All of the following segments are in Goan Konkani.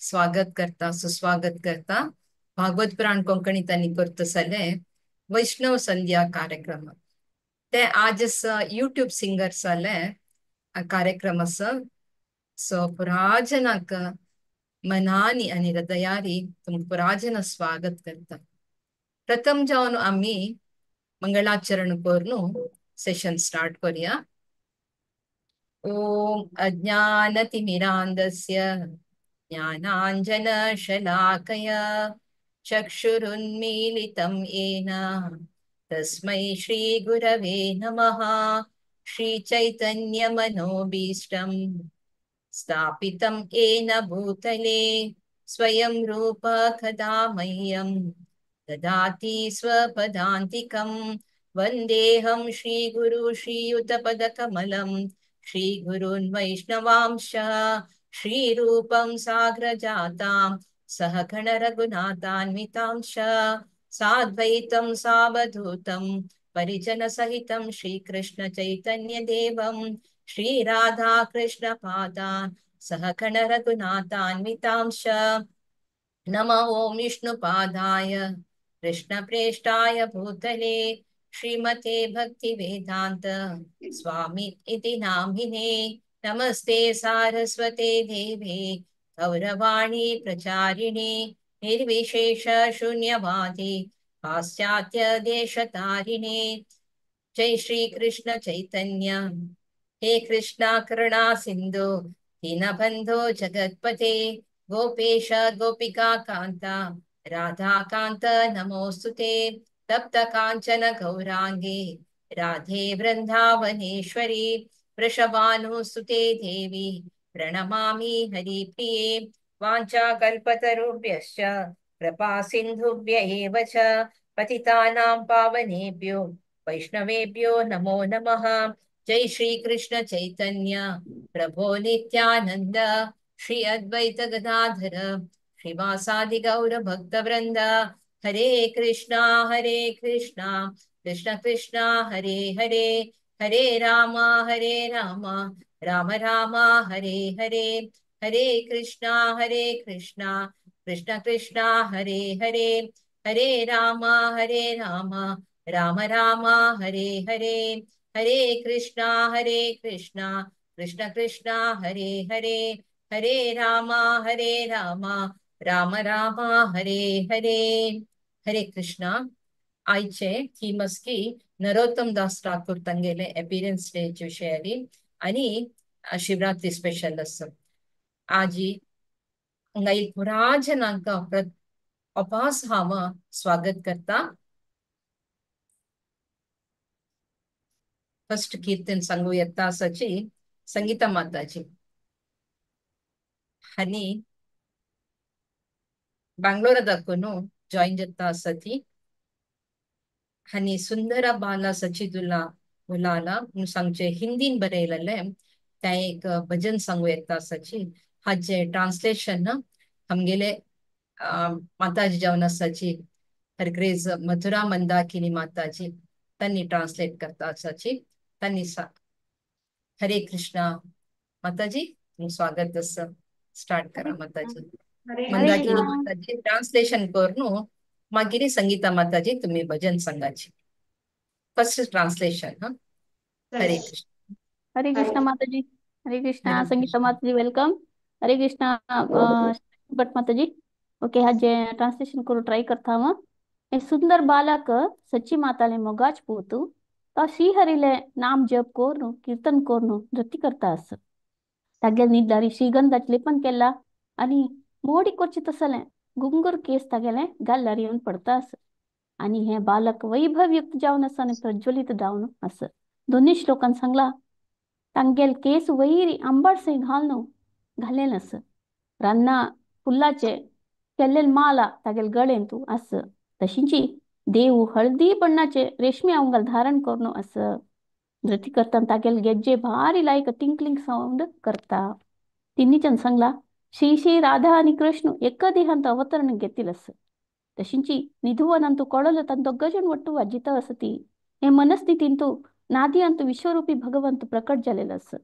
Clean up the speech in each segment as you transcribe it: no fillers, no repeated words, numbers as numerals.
स्वागत करता, सुस्वागत करता। भागवत पुराण कोंकणी तांणी करता जाले वैष्णव संध्या कार्यक्रम ते आज यूट्यूब सिंगर जाले कार्यक्रम आसा। सो पुराजनाक मनानी आनी हृदयारी तुमकां पुराजन स्वागत करता। प्रथम जावन आमी मंगलाचरण करून सेशन स्टार्ट करूया। ओम अज्ञानतिमिरान्धस्य ज्ञानाञ्जनशलाकया चक्षुरुन्मीलितं येन तस्मै श्रीगुरवे नमः। श्रीचैतन्यमनोभीष्टं स्थापितं येन भूतले स्वयं रूप कदा मह्यं ददाति स्वपदान्तिकं। वन्देऽहं श्रीगुरु श्रीयुतपदकमलं श्रीगुरून् वैष्णवांश्च श्रीरूपं साग्रजातां सहगण रघुनाथान्वितांश्च साद्वैतं सावधूतं परिजनसहितं श्रीकृष्णचैतन्यदेवं श्रीराधाकृष्णपादान् सहगण रघुनाथान्वितांश्च। नमो ॐ विष्णुपादाय कृष्णप्रेष्ठाय भूतले श्रीमते भक्तिवेदान्त स्वामी इति नामिने। नमस्ते सारस्वते देवे गौरवाणी प्रचारिणे निर्विशेष शून्यवादी पाश्चात्य देशतारिणे। जय श्री कृष्ण चैतन्य। हे कृष्णा करुणा सिंधु दीनबंधो जगत्पते गोपेश गोपिका कांता राधा कांत नमोस्तुते। तप्त कांचन गौरांगे राधे वृंदावनेश्वरी वृषभानुसुते देवी प्रणमामि हरिप्रिये। वाञ्छाकल्पतरुभ्यश्च कृपा सिन्धुभ्य एव च पतितानां पावनेभ्यो वैष्णवेभ्यो नमो नमः। जय श्री कृष्ण चैतन्य प्रभो नित्यानंद श्री अद्वैत गदाधर श्रीवासादि गौर भक्तवृंद। हरे कृष्णा कृष्ण कृष्णा हरे हरे, हरे राम राम राम हरे हरे। हरे कृष्णा कृष्ण कृष्णा हरे हरे, हरे राम राम राम हरे हरे। हरे कृष्णा कृष्ण कृष्णा हरे हरे, हरे राम राम राम हरे हरे। हरे कृष्णा। आयचे थीम की नरोत्तम दास ठाकूर तांगेले अपीरन्स डेचे विशयारी आनी शिवरात्री स्पेशल आसा। आजी हांगा पुरा जनांक अपास हांव स्वागत करता। फर्स्ट कीर्तन सांगू येता आसाची संगीता माताजी आनी बांगलोरा दाखोवन जॉईन जाता आसा ती। आनी सुंदरा बाला सचिदुल्ला मुलाला म्हणून सांगचे हिंदीन बरयलेलें तें एक भजन सांगू येता आसाची। हाजे ट्रान्सलेशन आमगेले माताजी जावन आसाची हरग्रेज मथुरा मंदाकिनी माताजी तांणी ट्रान्सलेट करता आसाची। तांणी हरे कृष्णा माताजी, स्वागत आसा। स्टार्ट करा माताजी। मंदाकिनी माताजी ट्रान्सलेशन करून मागीर संगीता माताजी तुम्ही भजन सांगाची। First translation. हा, हरे कृष्ण। हरे कृष्णा माताजी। हरे कृष्णा संगीता माताजी, welcome. Hare Krishna Bhatt Mataji. Okay, हाजे ट्रान्सलेशन करून ट्राय करता हांव। हे सुंदर बालक सची माताले मोगाच पोतू तो श्रीहरिले नाम जप करून कीर्तन करून नृत्य करता आस। तागेले निदारी श्रीगंधाचे लेपन केला आनी मोडी कोरची तसलें गुंगूर केस तागेले गाल्लार येवन पडता आस। आनी हे बालक वैभवयुक्त जावन आसा आनी प्रज्वलित जावन आस। दोन्ही श्लोकान सांगला तांगेल केस वैरी आंबाडसे घालून घालेल आस। रान्ना फुलाचे केल्लेल माला तागेल गळेंतू आस। तशींची देव हळदी बण्णाचे रेशमी अवंगाल धारण करून आस। नृत्य करताना तागेल गेज्जे भारी लायक टिंकलिंग साउंड करता। तिन्हीच्यान सांगला श्री श्री राधा आणि कृष्ण एका देहांत अवतरण घेतील असं। तशींची निधुवनांतू कळलं तान दोग्गजण ಒಟ್ಟು वाजित असती। हे मनस्थितींतू नादी अंतू विश्वरूपी भगवंत प्रकट झालेलं असं।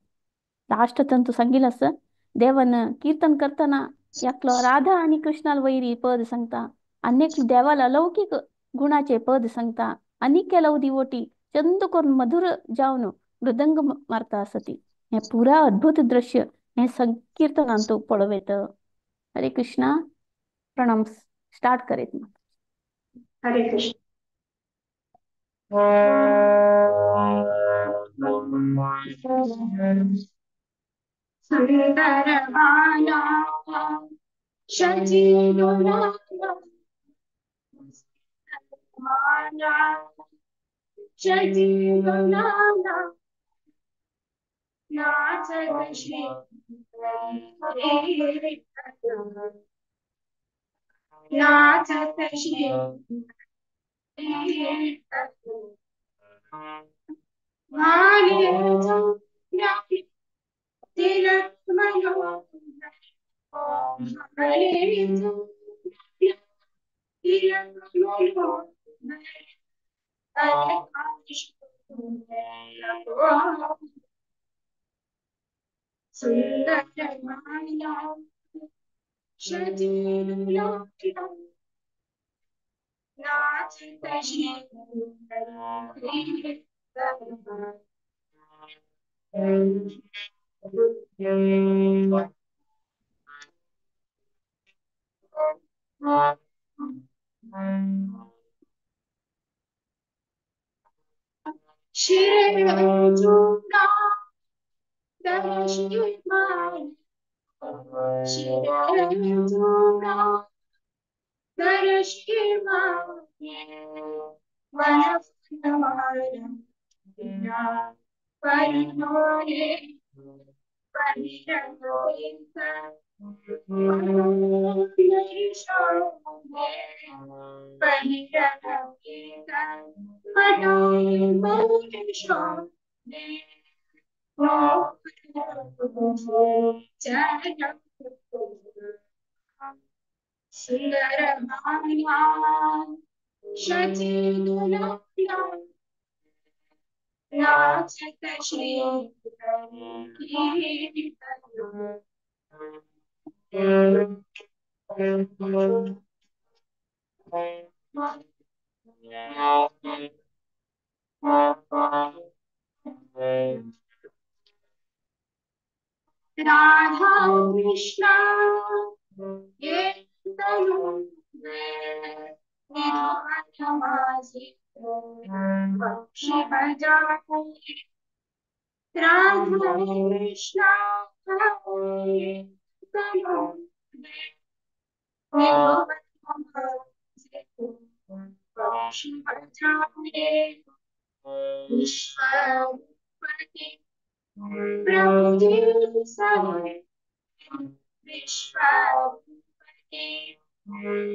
लास्ट तंतू सांगिल असं देवन कीर्तन करताना एकलो राधा आनी कृष्णाल वैरी पद सांगता, आनी एकलो देवाल अलौकीक गुणाचे पद सांगता, आनी केलव दिवोटी चंद करून मधुर जावन मृदंग मारता आसती. हे पुरा अद्भुत दृश्य हे संकीर्तनांतु पळोवं. हरे कृष्णा. प्रणाम. स्टार्ट करीत. हरे कृष्ण. सुंदर बाला शची माला शची नाचत श्री नाचत श्री तिलक सुंदर नाचत श्री सुंदर नाचत श्री राधा कृष्ण ये राधा कृष्ण विश्वपति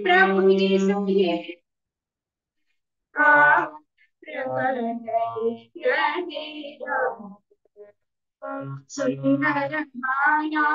प्रभु जी सहे सुंदर माया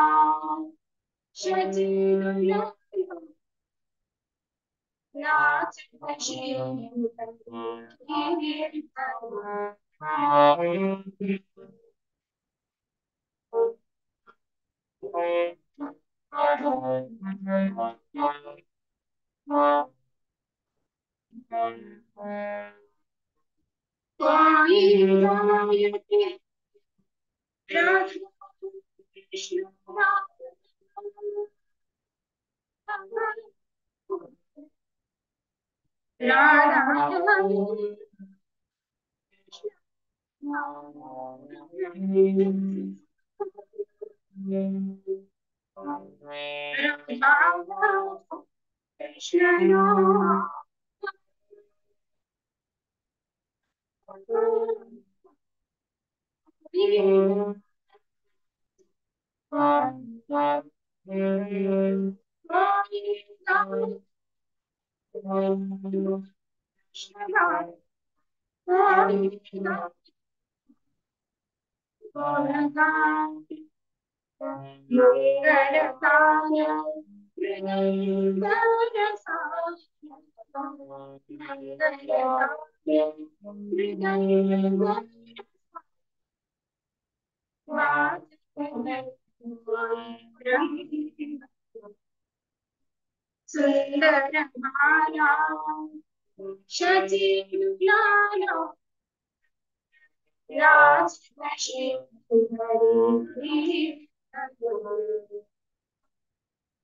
सुंदर बाला शची लाला राज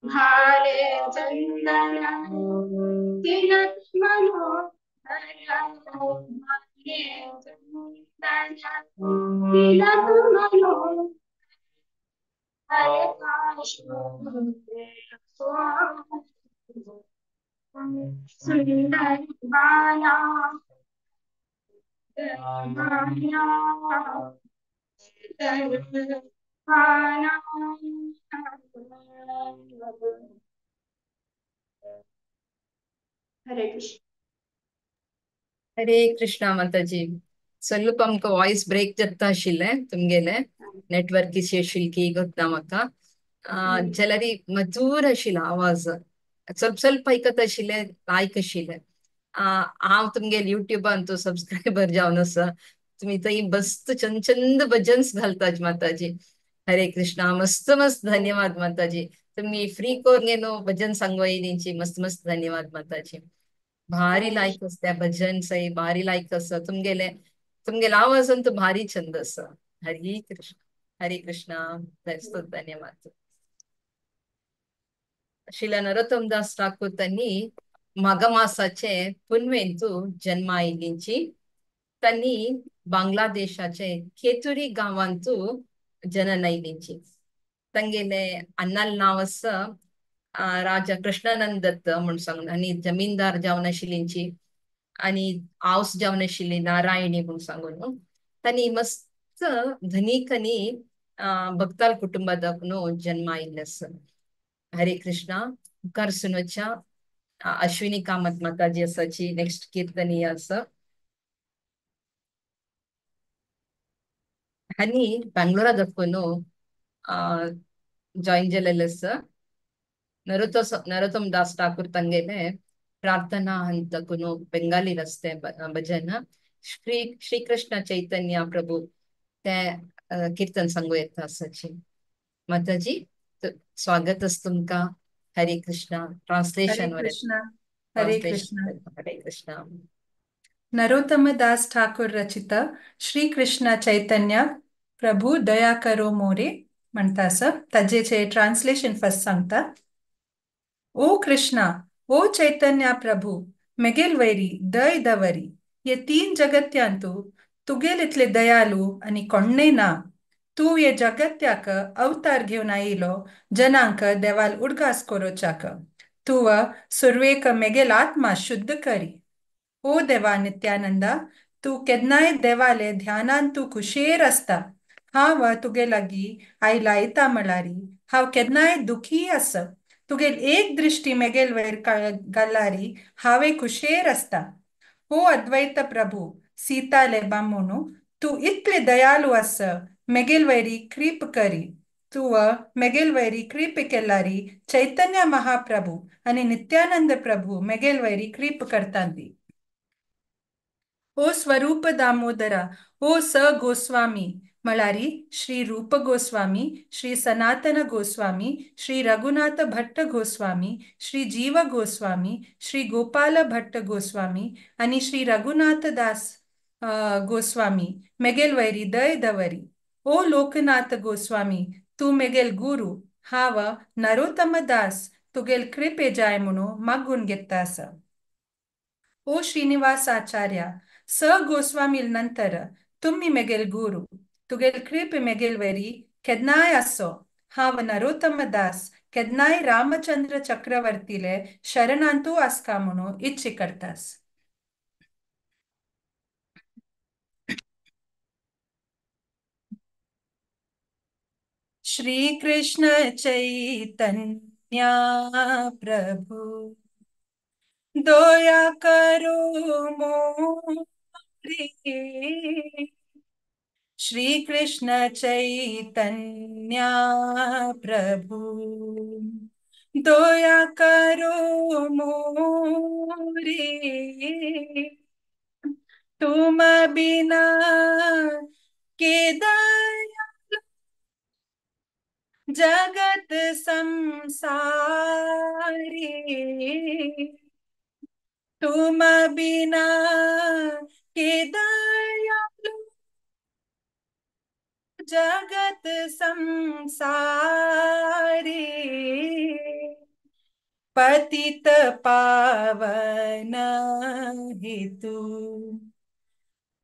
भाले चंदन तिलक मनोहर भाले चंदन तिलक मनोहर सुंदर बाला बाला बाला। हरे कृष्ण। हरे कृष्णा माताजी। ಸ್ವಲ್ಪ आमकां वॉयस ब्रेक जाता आशिल्लें तुमगेलें नेटवर्क इश्यू आशिल्ली की गोत्ता म्हाका जाल्यार मधुर आशिल्लो आवाज ಸ್ವಲ್ಪ ಸ್ವಲ್ಪ आयकत आशिल्लें लायक आशिल्लें। हांव तुमगेले युट्यूबान तूं सबस्क्रायबर जावन आसा तुमी थंय मस्त चंद चंद भजन्स घालतात माताजी। हरे कृष्णा मस्त मस्त धन्यवाद माताजी। तुम्ही फ्री करून न्हू भजन सांगू येयली मस्त मस्त धन्यवाद माताजी। भारी लायक आसता भजन सई भारी लायक आसा तुमगेले तुमगेले आवाजान तो भारी छंद आसा। हरे कृष्ण हरे कृष्णा धन्यवाद। शिला नरोत्तम दास ठाकूर त्यांनी माघमासाचे पुनवेंतू जन्म आयिल्लींची त्यांनी बांगलादेशाचे केतुरी गांवांतू जनन आयिल्लींची। तांगेले अन्नाल नांव आसा राजा कृष्णानंद दत्त म्हूण सांगून आनी जमीनदार जावन आशिल्लींची आनी हावस जावन आशिल्ली नारायणी म्हूण सांगून तांणी मस्त धनीक आनी भक्ताल कुटुंबात जन्म आयिल्लो आसा। हरे कृष्णा। मुखार सुनोच्या अश्विनी कामत माताजी आसाची नेक्स्ट कीर्तनीय आसा आनी बेंगलोरा दाखोवन जॉईन जालेले आसा। नरोत्तम दास ठाकूर तांगेले प्रार्थना हंतकुनु बेंगाली रस्ते भजन श्री श्री कृष्ण चैतन्य प्रभु ते कीर्तन सांगू येता आसाची। माताजी स्वागत आसा तुमकां। हरे कृष्णा। हरे ट्रान्सलेशन वर कृष्णा हरे ट्रान्सलेशन कृष्णा। हरे कृष्णा। नरोत्तम दास ठाकूर रचित श्री कृष्ण चैतन्य प्रभु दया करो मोरे म्हणता आसा ताजेचे ट्रान्सलेशन फर्स्ट सांगता। ओ कृष्णा ओ चैतन्य प्रभु मेगेल वैरी दय दवरी ये तीन जगत्यांतु तुगेल इतले दयालु आनी कोण्णय ना। तूं हे जगत्याक अवतार घेवन आयिलो जनांक देवाल उडगास करोच्याक तूं सुरवेक मेगेल आत्मा शुद्ध करी। ओ देवा नित्यानंदा तूं केन्नाय देवाले ध्यानान तूं खुशेर आसता। हांव तुगे लागीं आयला येता म्हळ्यारी हांव केन्नाय दुखी आस। तुगेल एक दृष्टी मेगेल वयर घाल्यारी हांवें खुशेर आसता। ओ अद्वैत प्रभु सीताले बामोणू तूं इतले दयालू आस मेगेल वयरी कृप करी। तूं मेगेल वयरी कृप केल्यारी चैतन्य महाप्रभु आनी नित्यानंद प्रभु मेगेल वयरी कृप करतांती। ओ स्वरूप दामोदरा ओ स गोस्वामी म्हळ्यारी श्री रूप गोस्वामी श्री सनातन गोस्वामी श्री रघुनाथ भट्ट गोस्वामी श्री जीव गोस्वामी श्री गोपाल भट्ट गोस्वामी आनी श्री रघुनाथ दास गोस्वामी मेगेल वयरी दय दवरी। ओ लोकनाथ गोस्वामी तूं मेगेल गुरु हांव नरोत्तम दास तुगेल कृपे जाय म्हणून मागून घेता आसा। ओ श्रीनिवास आचार्य स गोस्वामी नंतर तुम्ही मेगेल गुरु तुगेल कृपे मेगेल वरी केन्नाय आसो। हांव नरोत्तम दास केन्नाय रामचंद्र चक्रवर्तीले शरणांतू आसका म्हणून इच्छे करतास। श्री कृष्ण चैतन्य प्रभु दया करो मोरे। श्री कृष्ण चैतन्य प्रभु दया करो मोरे। तुम बिना के दयालु जगत संसारी। तुम बिना के दयालु जगत संसारी, पतित पावन हेतु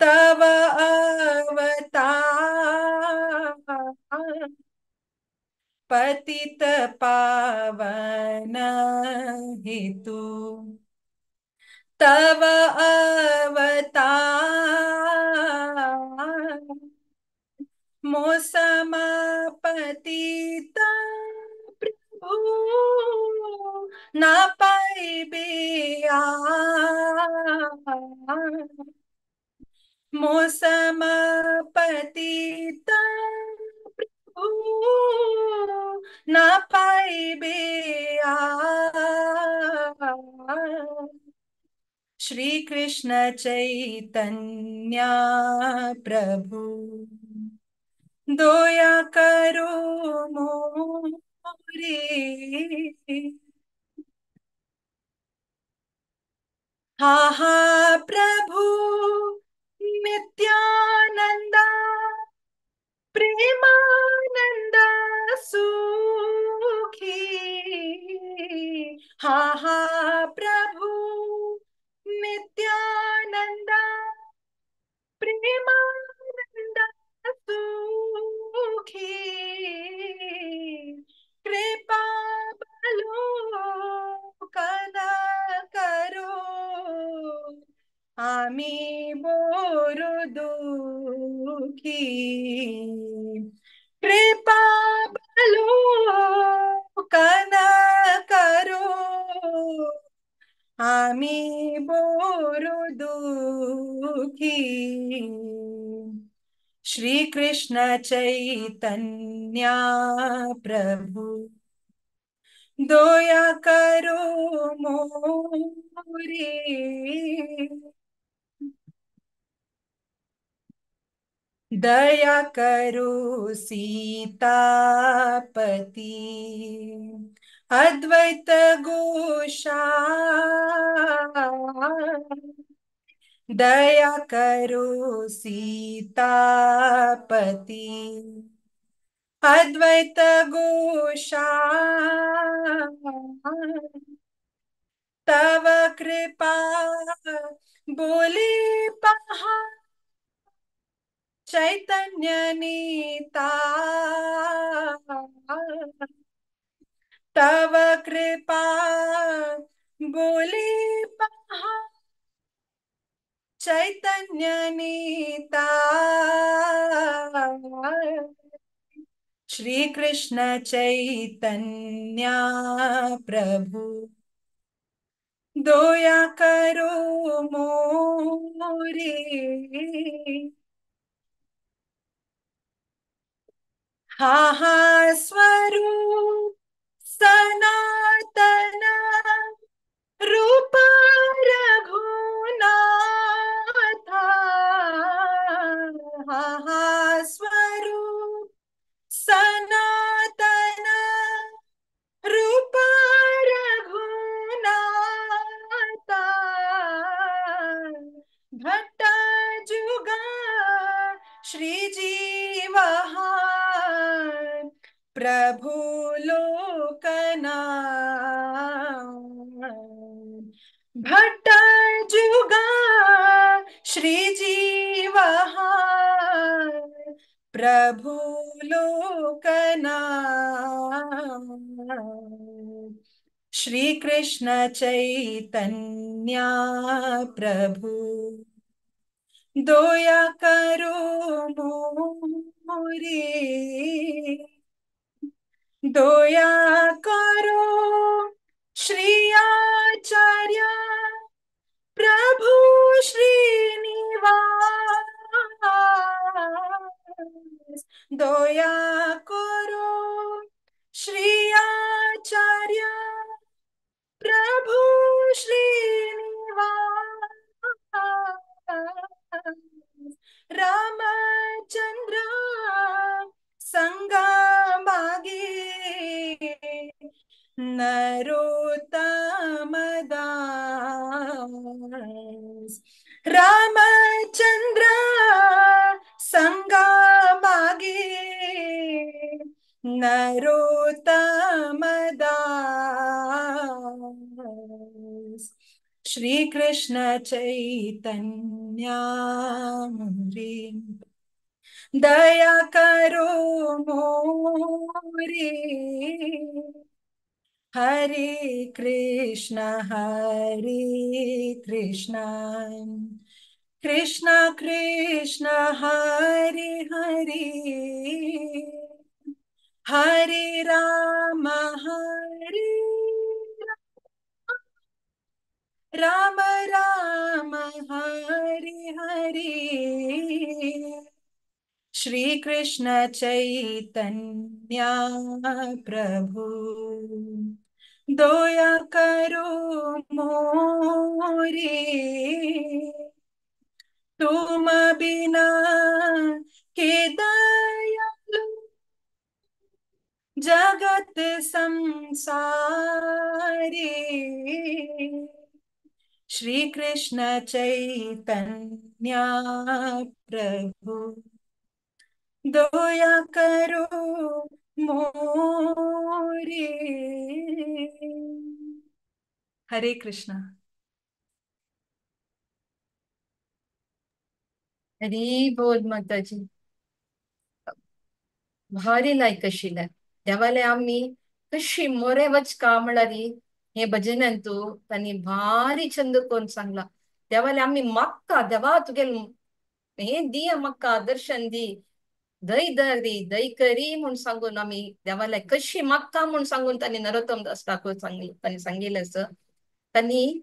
तव अवतार, पतित पावन हेतु तव अवतार। मोसमा पतित प्रभु ना पाइबे are, मोसमा पतित प्रभु ना पाइबे are. Shri Krishna Chaitanya प्रभु दया करो मोरे। हा हा प्रभु नित्यानंदा प्रेमानंद सुखी, हा हा प्रभु नित्यानंद प्रेमानंद सुखी, कृपा बलो कन करो आमी बोरु दुखी, कृपा बलो कन करो आमी बोरु दुखी। श्री कृष्ण चैतन्य प्रभु दया करो मोरे। दया करो सीतापति अद्वैत गोसाई, दया करो सीतापति अद्वैत गोसाई, तव कृपा बोले पहा चैतन्य नीता, तव कृपा बोले पहा चैतन्य नीता। श्री कृष्ण चैतन्य प्रभु दया करो मोरे। हा हा स्वरूप सनातन रूप रघुनाथा, हा हा स्वरूप सनातन रूप रघुनाथा, भट्ट जुगा श्री जीवहा प्रभु लोकनाथ, भट्ट जुगा श्री जीवहा प्रभु लोकनाथ। श्री कृष्ण चैतन्य प्रभु दया करो मोरे। दया करो श्री आचार्य प्रभु श्रीनिवास, दया करो श्री आचार्य प्रभु श्रीनिवास, रामचंद्र संगमागे नरोत्तम दास, रामचंद्र संगा मागे नरोत्तम दास श्री कृष्ण चैतन्य मुरे दया करो मोरे। हरे कृष्ण हरे कृष्ण कृष्ण कृष्ण हरे हरे हरे राम हरे राम राम हरे हरे। श्री कृष्ण चैतन्य प्रभु दया करो मोरे। तुम बिना के दयालु जगत संसारे। श्री कृष्ण चैतन्य प्रभु दया करो मोरे। हरे कृष्णा। हरी बोल माताजी। भारी लायक आशिल्लें देवाले आमी कशी मोरे वचका म्हळ्यार हे भजनांतू तांणी भारी छंद करून सांगला। देवाले आमी मागता देवा तुगेले हे दी म्हाका दर्शन दी दय दरी दय करी म्हूण सांगून आमी देवाले कशी मागता म्हूण सांगून तांणी नरोत्तम दास ठाकूर तांणी सांगिल्लें आसा। तांणी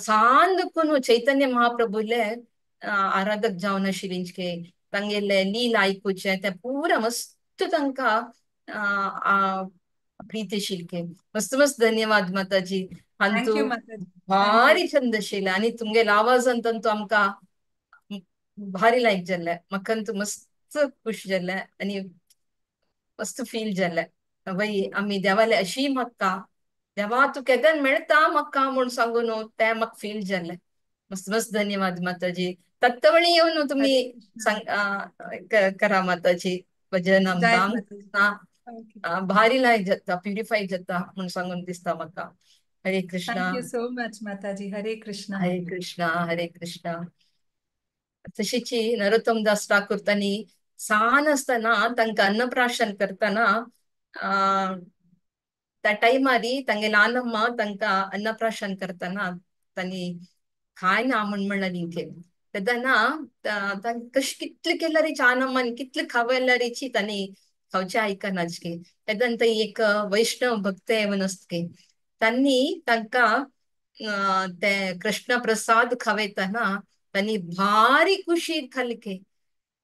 सान दुखून चैतन्य महाप्रभूले आराधक जावन आशिल्ले तांगेले लीला आयकुचें तें पुरा मस्त तांकां प्रीती आशिल्ली। मस्त मस्त धन्यवाद माताजी। Thank you हांतू माताजी। Thank you. भारी छंद आशिल्लें आनी तुमगेले आवाजान तांतू आमकां भारी लायक जाल्लें। म्हाका मस्त खुश जाल्लें आनी मस्त फील जाल्लें। वय आमी देवाले अशी मागता देवा तूं केदन मेळटा म्हाका म्हूण सांगून तें म्हाका फील जाल्लें। मस्त मस्त धन्यवाद माताजी। तत्वणी येवन तुमी हरे कृष्णा। सांग करा माताजी भजन जायत आमकां माताजी। ओके। भारी लायक जाता प्युरिफाय जाता म्हूण सांगून दिसता म्हाका। हरे Krishna. Thank you so much Mataji. Hare Krishna. Hare Krishna Hare Krishna. तशीची Narottam दास ठाकूर तांणी सान आसतना तांकां अन्नप्राशन करतना त्या टायमारी तांगे ल्हान अम्मा तांकां अन्नप्राशन करतना तांणी खाय ना म्हण म्हणलें तेन्ना कशें कितलें केल्यार च्यानम्मान कितलें खावयल्यारीची तांणी खावचें आयकनाचके। तेन्ना थंय एक वैष्णव भक्त येवन आसतके तांणी तांकां ते कृष्ण प्रसाद खावयतना तांणी भारी खुशी खाली।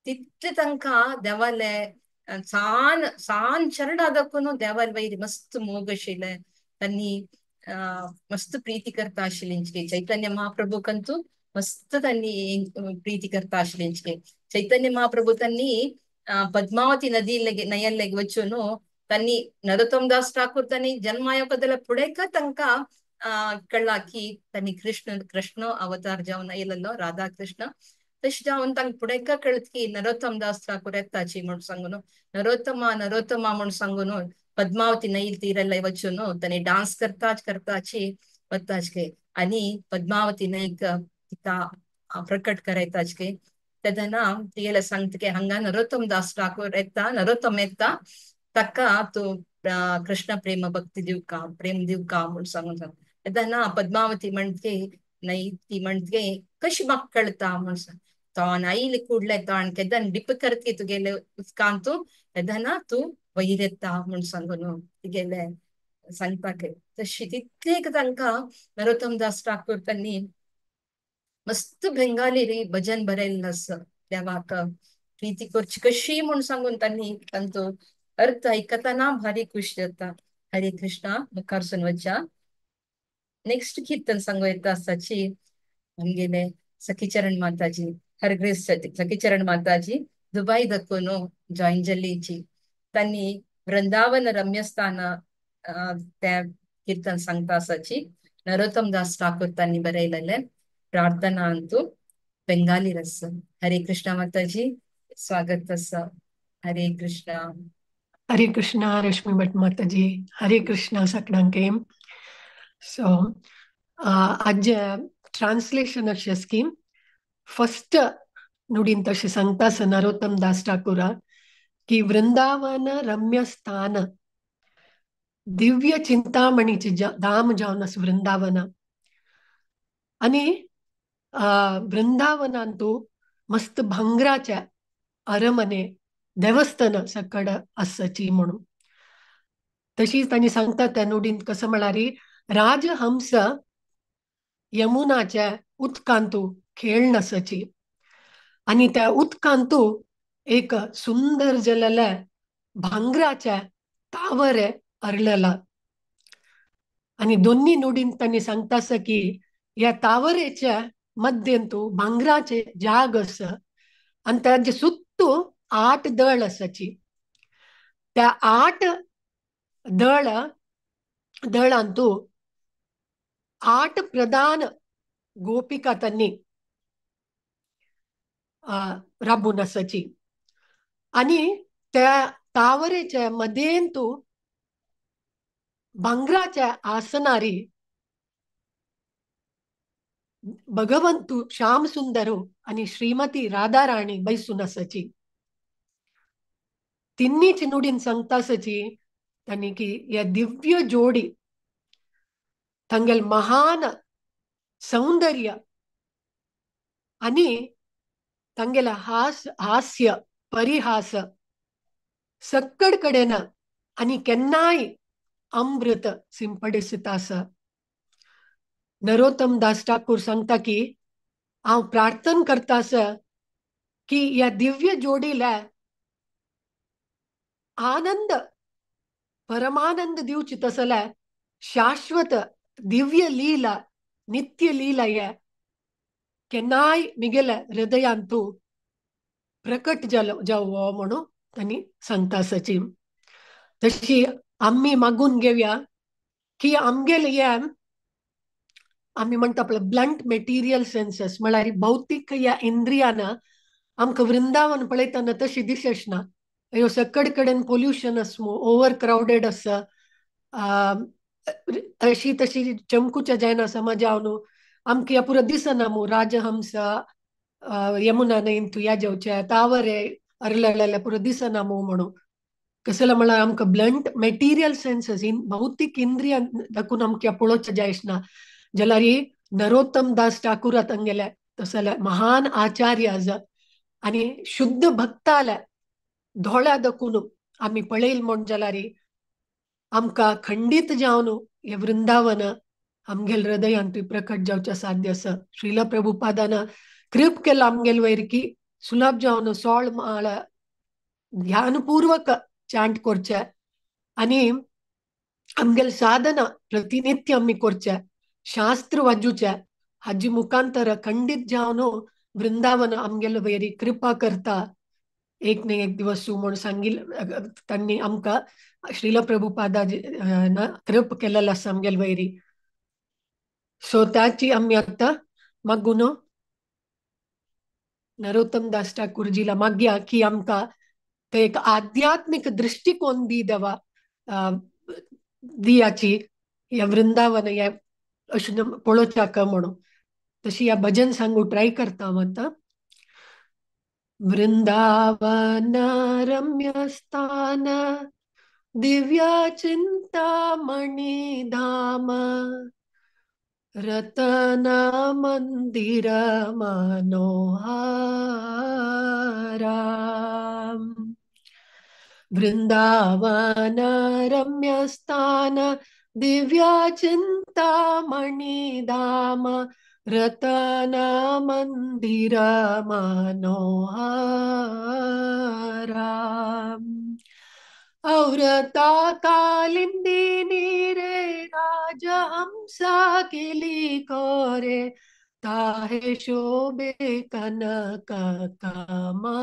तितले तांकां देवाले सान सान चरडा दाखोवन देवाले वयर मस्त मोग आशिल्लें। तांणी मस्त प्रीती करता आशिल्ली चैतन्य महाप्रभूकंतू मस्त तांणी प्रीती करता आशिल्ली। चैतन्य महाप्रभू तांणी पद्मावती नदी नयल्लेग वचून तांणी नरोत्तम दास ठाकूर तांणी जन्मायोकदला फुडें तांकां कळ्ळा की तांणी कृष्ण कृष्ण अवतार जावन आयिल्लो राधा कृष्ण तशें जावन तांकां फुडें कळत की नरोत्तम दास ठाकूर येताची म्हूण सांगून नरोत्तमा नरोत्तमा म्हूण सांगून पद्मावती नईल तीरल्ले वचून तांणी डान्स करताच करताची वताच के आनी पद्मावती न्हंयक तिका प्रकट करायताच के। तेन्ना तिगेले सांगता की हांगा नरोत्तम दास ठाकूर येता नरोत्तम येता ताका तूं कृष्ण प्रेम भक्ती दिवका प्रेम दिवका म्हूण सांगून सांग। तेन्ना पद्मावती म्हणटे न्हय ती म्हणटे कशी म्हाका कळटा म्हूण सांग तोंड आयले कुडले तोंड केन्ना डिप करत तुगेले उदकांत तूं तेन्ना तूं वयर येता म्हूण सांगून तिगेले सांगता तशी तितले तांकां नरोत्तम दास ठाकूर तांणी मस्त बेंगाली रे भजन बरयल्लें आसा देवाक प्रीती करची कशी म्हूण सांगून तांणी तांचो अर्थ आयकतना भारी खुश जाता। हरे कृष्णा। मुखार सून वच्या नेक्स्ट कीर्तन सांगू येता आसाची आमगेले सखीचरण माताजी हरग्रेस सखीचरण माताजी दुबाय दखून जॉईन जाल्लीची तांणी वृंदावन रम्यस्थान त्या कीर्तन सांगता आसाची नरोत्तम दास ठाकूर तांणी बरयलेलें। प्रार्थना अंतु बेंगाली रस। हरे कृष्णा माताजी, स्वागत आसा। हरे कृष्णा। हरे कृष्णा रश्मी भट माताजी, हरे कृष्णा सगळ्यांक। सो आज ट्रान्सलेशन अशें स्कीम फर्स्ट नुडीन तशें सांगता आसा नरोत्तम दास ठाकुरा की वृंदावन रम्य स्थान दिव्य चिंतामणीचे धाम जावन आसा वृंदावन। आनी वृंदावनांतू मस्त भांगराच्या अरमने देवस्थान सकड आसाची म्हणून। तशीच तांणी सांगता त्या नुडीन कसं म्हळ्यार राजहंस यमुनाच्या उदकांतू खेळ नासाची आनी त्या उदकांतू एक सुंदर जलले भांगराच्या तावरे अरलेला। आनी दोन्ही नुडीन तांणी सांगता आसा की ह्या तावरेच्या मध्यंतू भांगराचे जाग आसा आनी ताजे सुत्तू 8 दळ आसाची। त्या 8 दळांतू 8 प्रधान गोपिका तांणी राबून आसाची। आनी त्या तावरेच्या मध्यंतू भांगराच्या आसनारी भगवंतू श्याम सुंदरू आनी श्रीमती राधा राणी बैसून आसाची। तिन्हीच नुडीन सांगता आसाची तांणी की ह्या दिव्य जोडी तांगेल महान सौंदर्य आनी तांगेले हास्य परिहास सक्कड कडेन आनी केन्नाय अमृत सिंपडिसता आसा। नरोत्तम दास ठाकूर सांगता की हांव प्रार्थना करता आसा की ह्या दिव्य जोडीला आनंद परमानंद दिवची तसल्या शाश्वत दिव्य लीला नित्य लीला ह्या केन्नाय मिगेल्या हृदयांतू प्रकट जावो म्हणून तांणी सांगता आसाची। तशी आमी मागून घेवया की आमगेले ह्या आमी म्हणटा पळय ब्लंट मेटिरियल सेन्सेस म्हळ्यार भौतीक ह्या इंद्रियान आमकां वृंदावन पळयतना तशी दिसच ना। ह्यो सकड कडेन पोल्युशन आसा, ओवर क्रावडेड आसा, अशी तशी चमकूच्या जायना समज जावन आमकां ह्या पुरो दिसना मू राजहंस यमुना न्हंयंतू ह्या जेवचे तावरे अरलेले पुरो दिसना मू म्हणून। कसले म्हळ्यार आमकां ब्लंट मेटिरियल सेन्सेस भौतीक इंद्रियां दाखून आमकां पळोवचें जायच ना। जाल्यार नरोत्तम दास ठाकुरा तांगेले तसले महान आचार्य आसा आनी शुद्ध भक्ताले दोळ्या दाखून आमी पळयल म्हूण जाल्यार आमकां खंडीत जावन हे वृंदावन आमगेल हृदयांत प्रकट जावचें साध्य आसा। श्रील प्रभुपादान कृप केला आमगेल वयर की सुलभ जावन 16 माळा ध्यानपूर्वक चांट करचें आनी आमगेल साधना प्रतिनित्य आमी करचें, शास्त्र वाजूचें, हाजी मुखांतर खंडीत जावन वृंदावन आमगेल वयर कृपा करता एक न्ही एक दिवस म्हूण सांगिल तांणी आमकां श्रील प्रभुपादा कृप केलेलो आसा आमगेल वयरी। सो त्याची आमी आतां मागून नरोत्तम दास ठाकूरजीला मागया की आमकां ते एक आध्यात्मिक दृष्टिकोन दी देवा दियाची ह्या वृंदावन ह्या अशें पळोवच्याक म्हणून। तशी ह्या भजन सांगू ट्राय करता हांव आतां। वृंदावन रम्य स्थान दिव्य चिंतामणि धाम रतन मंदिर मनोहारा। वृंदावन रम्य स्थान दिव्य चिंतामणि धाम रतन मंदिर मनोहारा। औरता कालिंदी नीरे राजहंसा केली कोरे ताहे शोभे कनक कमाला।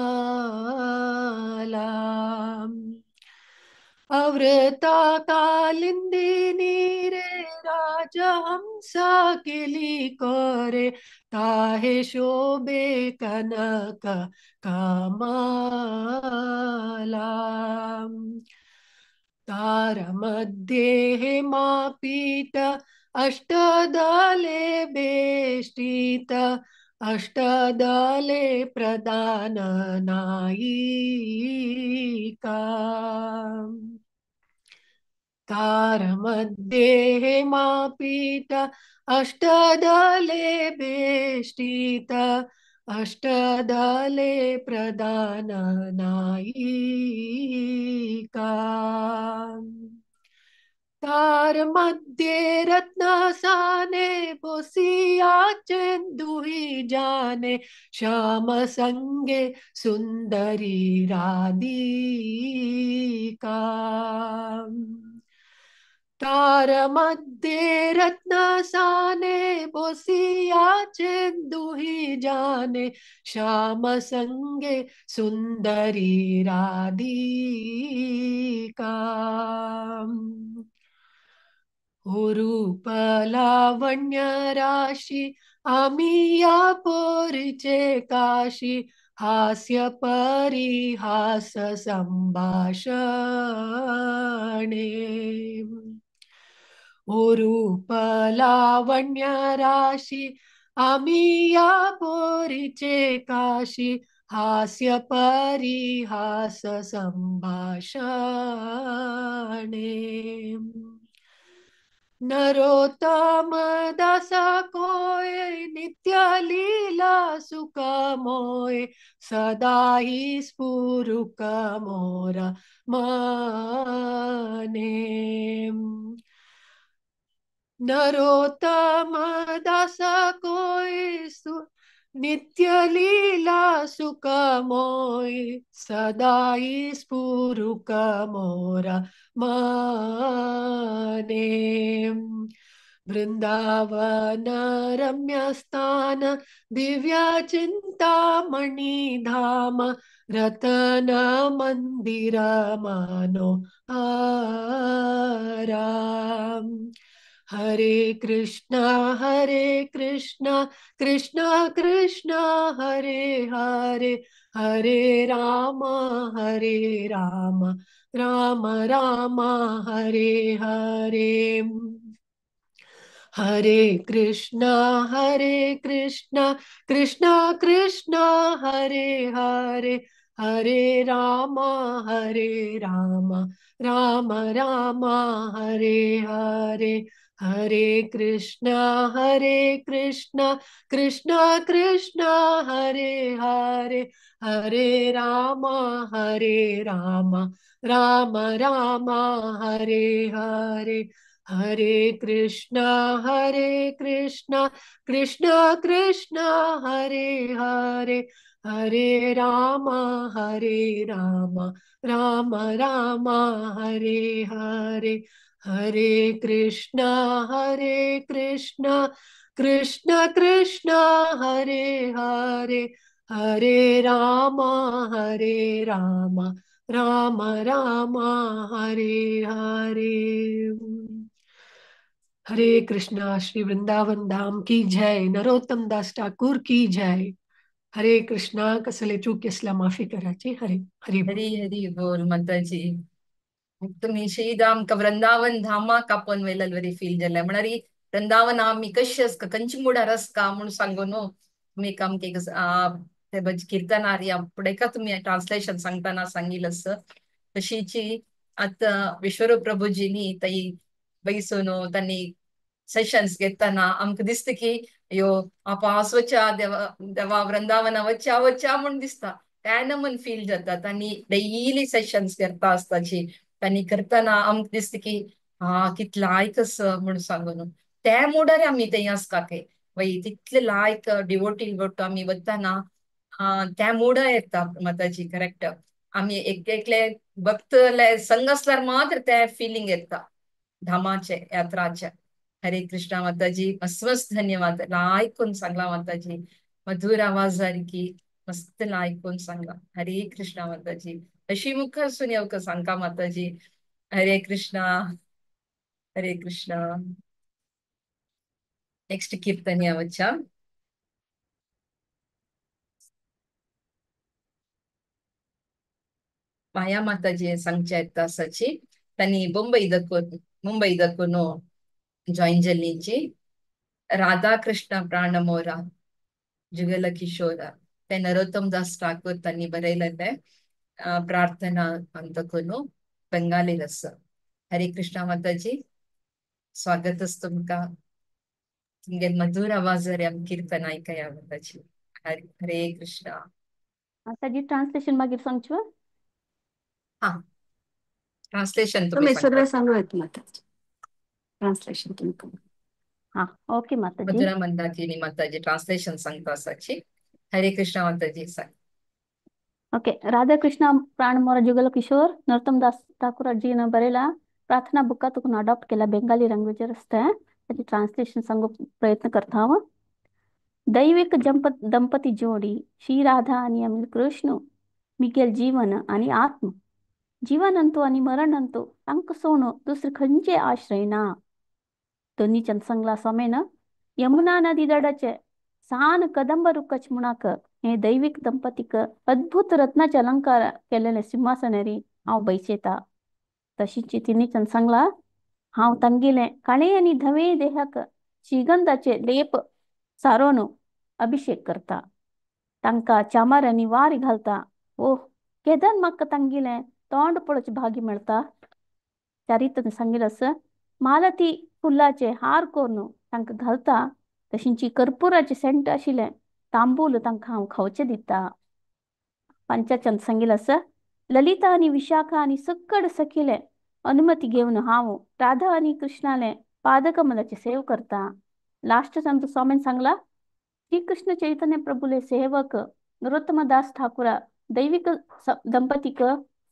अवृता कालिंदिनी रे राजहंसा केली करे ताहे शोभे कनक कमला। तार मध्ये हेमापीठ अष्टदले बेष्टित अष्टदले प्रधान नायिका। तार मध्ये हेमापीठ अष्टदले बेष्टित अष्टदले प्रधान नायिका। तार मध्ये रत्नासाने बोसिया चेंदुही जाने श्याम संगे सुंदरी राधिका। तार मध्ये रत्नासाने बोसिया चेंदुही जाने श्याम संगे सुंदरी राधिका। रूप लावण्य राशि आमिया पोरिचे काशी हास्य परिहास संभाषणे। रूप लावण्य राशि आमिया पोरिचे काशी हास्य परिहास संभाषणे। नरोत्तम दासा कोय नित्य लीला सुख मोय सदा ही स्फुरुक मोरा माने। नरोत्तम दासा कोय नित्य लीला सुख मोय सदा ही स्फुरुक मोरा माने। वृंदावन रम्य स्थान दिव्य चिंतामणि धाम रतन मंदिर मानो आराम। हरे कृष्णा कृष्णा कृष्णा हरे हरे हरे राम राम राम हरे हरे। हरे कृष्णा कृष्णा कृष्णा हरे हरे हरे राम राम राम हरे हरे। हरे कृष्णा कृष्णा कृष्णा हरे हरे हरे राम राम राम हरे हरे। हरे कृष्णा कृष्णा कृष्णा हरे हरे हरे राम राम राम हरे हरे। हरे कृष्णा कृष्णा कृष्णा हरे हरे हरे राम राम राम हरे हरे। हरे कृष्णा। श्री वृंदावन धाम की जय। नरोत्तम दास ठाकुर की जय। हरे कृष्णा। कसले चूक असला माफी कराची। हरे हरि हरी हरी बोल माताजी। तुम्ही श्रीधाम का वृंदावन धामाक आपोवन वेलल वरी फील जालें म्हळ्यार वृंदावन आमी कशी आसता खंयच्या मुडार आसता म्हणून सांगू न्हू तुमी आमकां ते कीर्तनार या फुडें का तुमी ट्रान्सलेशन सांगतना सांगिल आसा तशीची आतां विश्वरूप प्रभुजींनी थंय बैसून तांणी सेशन्स घेतना आमकां दिसता की यो आपास वच्या देवा देवा वृंदावना वच्या वच्या म्हूण दिसता तेन्ना म्हूण फील जाता. तांणी डेली सेशन्स करता आसताची तांणी करतना आमकां दिसता की हा कितले लायक आसा म्हूण सांगून त्या मुडार आमी थंय आसता ते वय तितले लायक डिवोटी वट्टू आमी वतना त्या मुडा येता माताजी करेक्ट. आमी एक एकले भक्तले संग आसल्यार मात्र ते फिलिंग येता धामाचे यात्राचे. हरे कृष्णा माताजी. मस्त मस्त धन्यवाद. लायकून सांगला माताजी मधुर आवाजारकी मस्त लायकून सांगला. हरे कृष्णा माताजी. अशी मुखार सून येवका सांगता माताजी. हरे कृष्णा, हरे कृष्णा. नेक्स्ट कीर्तन वच्चा. माया माताजी सांगच्या तासाची त्यांनी मुंबई दखून जॉईन जाल्लीची राधा कृष्ण प्राणमोरा जुगल किशोर ते नरोत्तम दास ठाकूर त्यांनी बरयलेले प्रार्थना अंतकून बेंगाली रस. हरे कृष्ण माताजी, स्वागतच तुमका. तुमगे मधुर आवाजार आम कीर्तन आयकया माताजी. हरे हरे कृष्ण. माताजी ट्रान्सलेशन मागीर सांगचें. हा, ट्रान्सलेशन तुम्ही तुम्ही सांगता. सर्व सांगू येत माताजी, ट्रान्सलेशन तुमकां. हा, ओके माताजी. मधुरा मंदाकिनी माताजी ट्रान्सलेशन सांगता आसाची. हरे कृष्ण माताजी, सांग. ओके. राधाकृष्ण प्राणमोरा जुगल किशोर नरोत्तम दास ठाकूर बरेला प्रार्थना बुका तुकून अडॉप्ट केला बेंगाली लँग्वेज आसता ताची ट्रान्सलेशन सांगू प्रयत्न करता हांव. दैविक दंपती जोडी श्री राधा आणि अमिल कृष्ण मिगेल जीवन आणि आत्म जीवन अंतु आणि मरण अंतु तांकां सोडून दुसरे खंयचे आश्रय ना. दोन्ही चंद स्वामीन यमुना नदी दडाचे सान कदंब रुकच मुणाक हे दैविक दंपतीक अद्भुत रत्नाचे अलंकार केलेले सिंहासनेरी हांव बैसेता. तशीच तिनी चंद सांगला हांव तांगेले काळे आनी धवे देहाक श्रीगंधाचे लेप सारोवन अभिषेक करता. तांकां चामार आनी वारी घालता. ओ केदन म्हाका तांगेलें तोंड पळोवचें भाग्य मेळटा. चारित्र सांगिल्लें आसा मालती फुलाचे हार करून तांकां घालता. तशींची कर्पुराचे सेंट आशिल्लें तांबूल तांकां हांव खावचें दिता. पंचाचंद सांगिल्लें आसा ललिता आनी विशाखा आनी सक्कड सखिले अनुमती घेवन हांव राधा आनी कृष्णाले पादकमलाची सेव करता. लास्ट संत स्वामीन सांगला श्री कृष्ण चैतन्य प्रभुले सेवक नरोत्तम दास ठाकुरा दैविक दंपतीक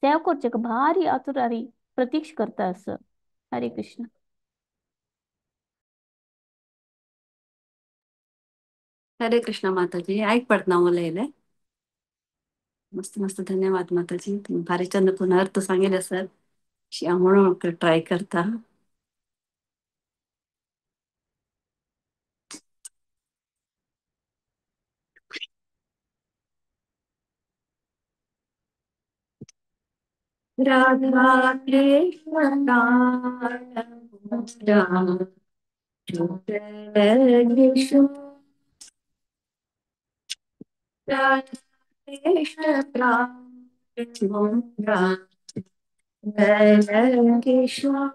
सेव करचे भारी आतुरारी प्रतीक्ष करता असं. हरे कृष्ण. हरे कृष्ण माताजी, ऐक पडना उलयले. मस्त मस्त धन्यवाद माताजी. तुम्ही भारी चंद पुन्हा अर्थ सांगितले सर म्हणून ट्राय करता. राधा कृष्ण कृष्ण कृष्ण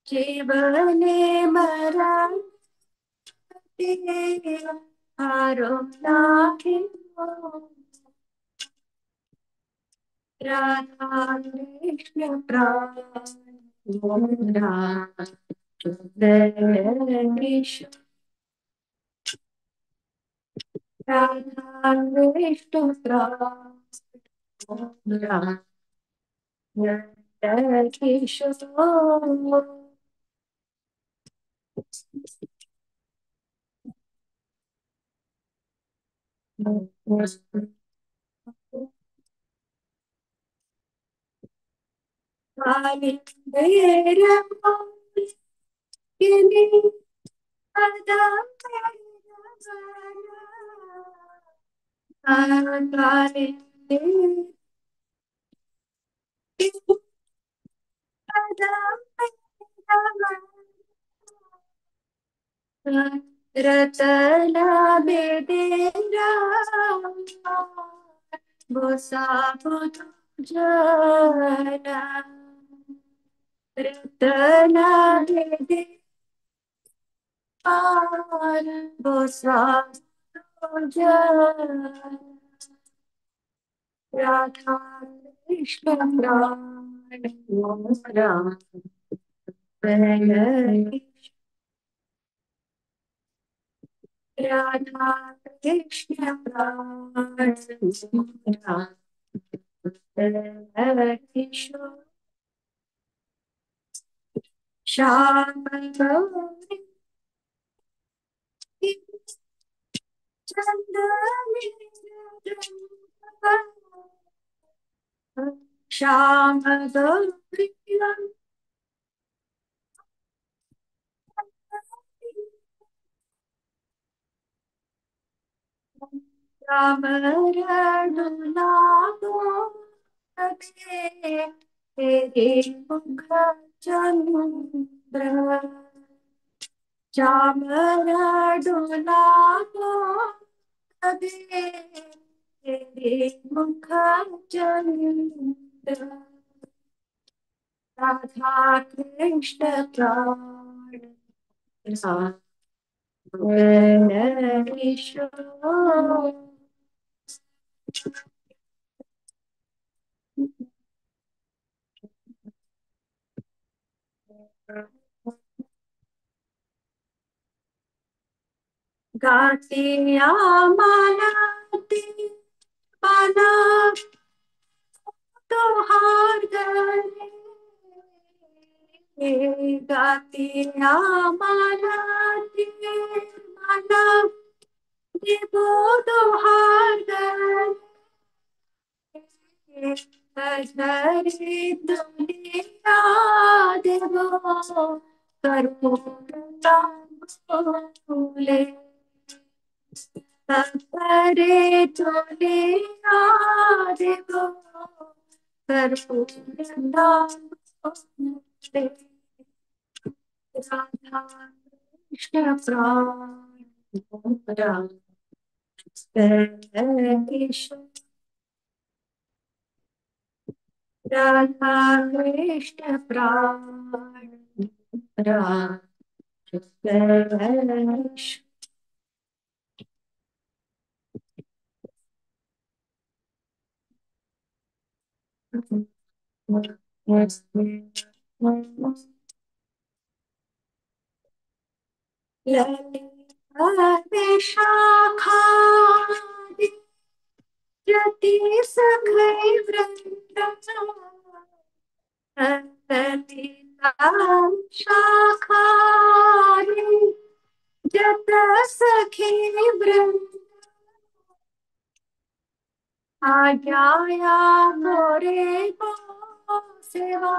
देवने मराते जीवने मराते राधा कृष्ण प्राण राधा कृष्ण प्राण रतना बेदेरा जना रतना बेदे पार जना राधा कृष्ण प्राण राधा कृष्ण प्राण श्याम गौरी चंदन श्याम गौरी राम रघुनाथो तेरे मुख चंद्र श्याम रघुनाथो तेरे मुख चंद्र राधा कृष्ण प्राण किशोर। गातिया माला माला तोहार गले गातिया माला माला देवो तोहार गले हरे दुनिया देवो करो बोले परे दुनिया देवो करो राधा कृष्ण प्राण कृष्ण राधा कृष्ण प्राण कृष्ण। ललिता विशाखा रति सखै वृंद ललिता शाखा जत सखी वृंद आज्ञाया मोरे सेवा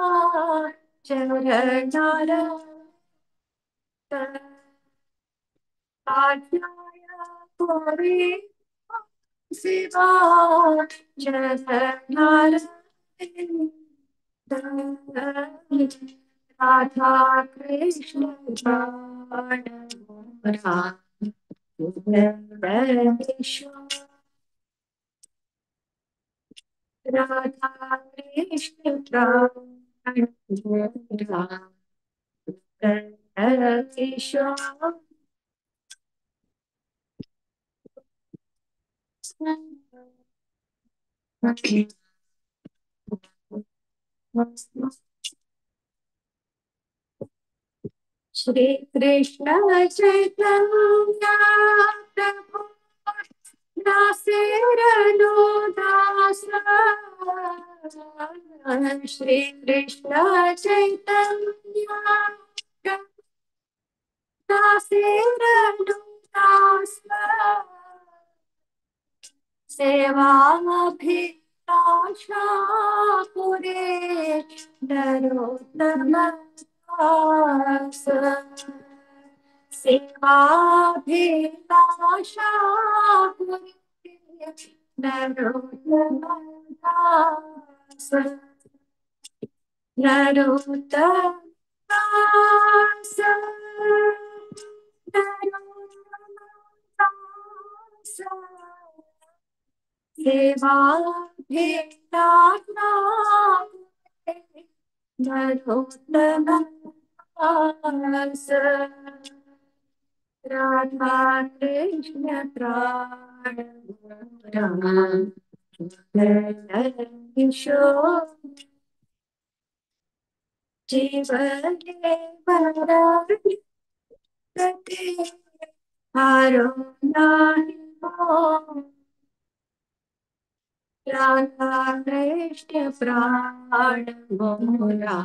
चरणार आज्ञाया मोरे सेवा चरणार राधा कृष्ण प्राण राधा कृष्ण प्राण कृष्ण। श्री कृष्ण चैतन्य प्रभु दास श्री कृष्ण चैतन्य दास सेवा अभिलाषा पुरे नरोत्तम दास सेवा अभिलाषा पुरे नरोत्तम दास नरोत्तम दास नरोत्तम दास सेवा अभिलाषा नरोत्तम दास राधा कृष्ण प्राण किशोर जीवने हारो नाही राधा कृष्ण प्राण मोरा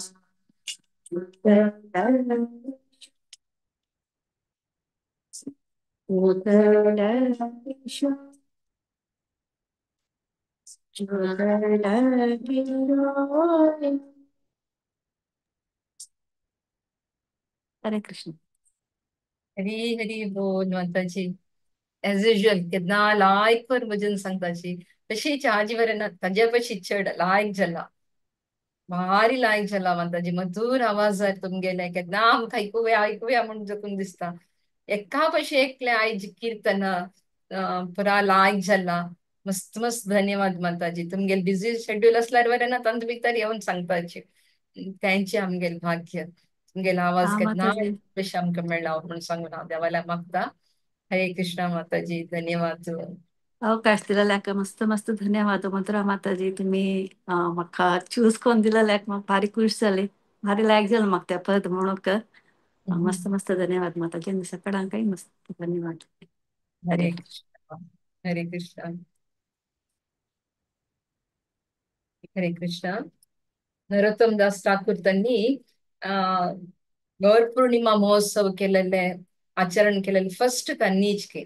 हरे कृष्ण। हरी हरी बोल माताजी। एज युजल केन्ना लायक पर भजन सांगताची तशी चहाची बरें ना ताज्या पशी चड लायक जाला, भारी लायक जाला माताजी। मधुर आवाज तुमगेले केन्ना आमकां आयकुया आयकुया म्हूण जकून दिसता। एका पशी एकले आयज कीर्तन पुरा लायक जाला। मस्त मस्त धन्यवाद माताजी। तुमगेले बिझी शेड्यूल असल्यार बरें ना तांचे भितर येवन सांगपाचे त्यांचे आमगेले भाग्य। तुमगेलो आवाज हा केन्ना माताजी। कशें आमकां मेळ्ळा म्हूण सांगून हांव देवाल्या मागता। हरे कृष्णा माताजी, धन्यवाद। अवकाश दिलेल्याक मस्त मस्त धन्यवाद मधुरा माताजी। तुम्ही म्हाका चूज करून दिलेल्याक म्हाका भारी खुश जाली, भारी लायक जालें म्हाका त्या पद म्हणूंक। मस्त मस्त धन्यवाद माताजी आनी सगळ्यांकय मस्त धन्यवाद। हरे कृष्णा हरे कृष्णा हरे कृष्णा। नरोत्तम दास ठाकूर त्यांनी गौर पूर्णिमा महोत्सव केलेले आचरण केलेले फर्स्ट त्यांनीच के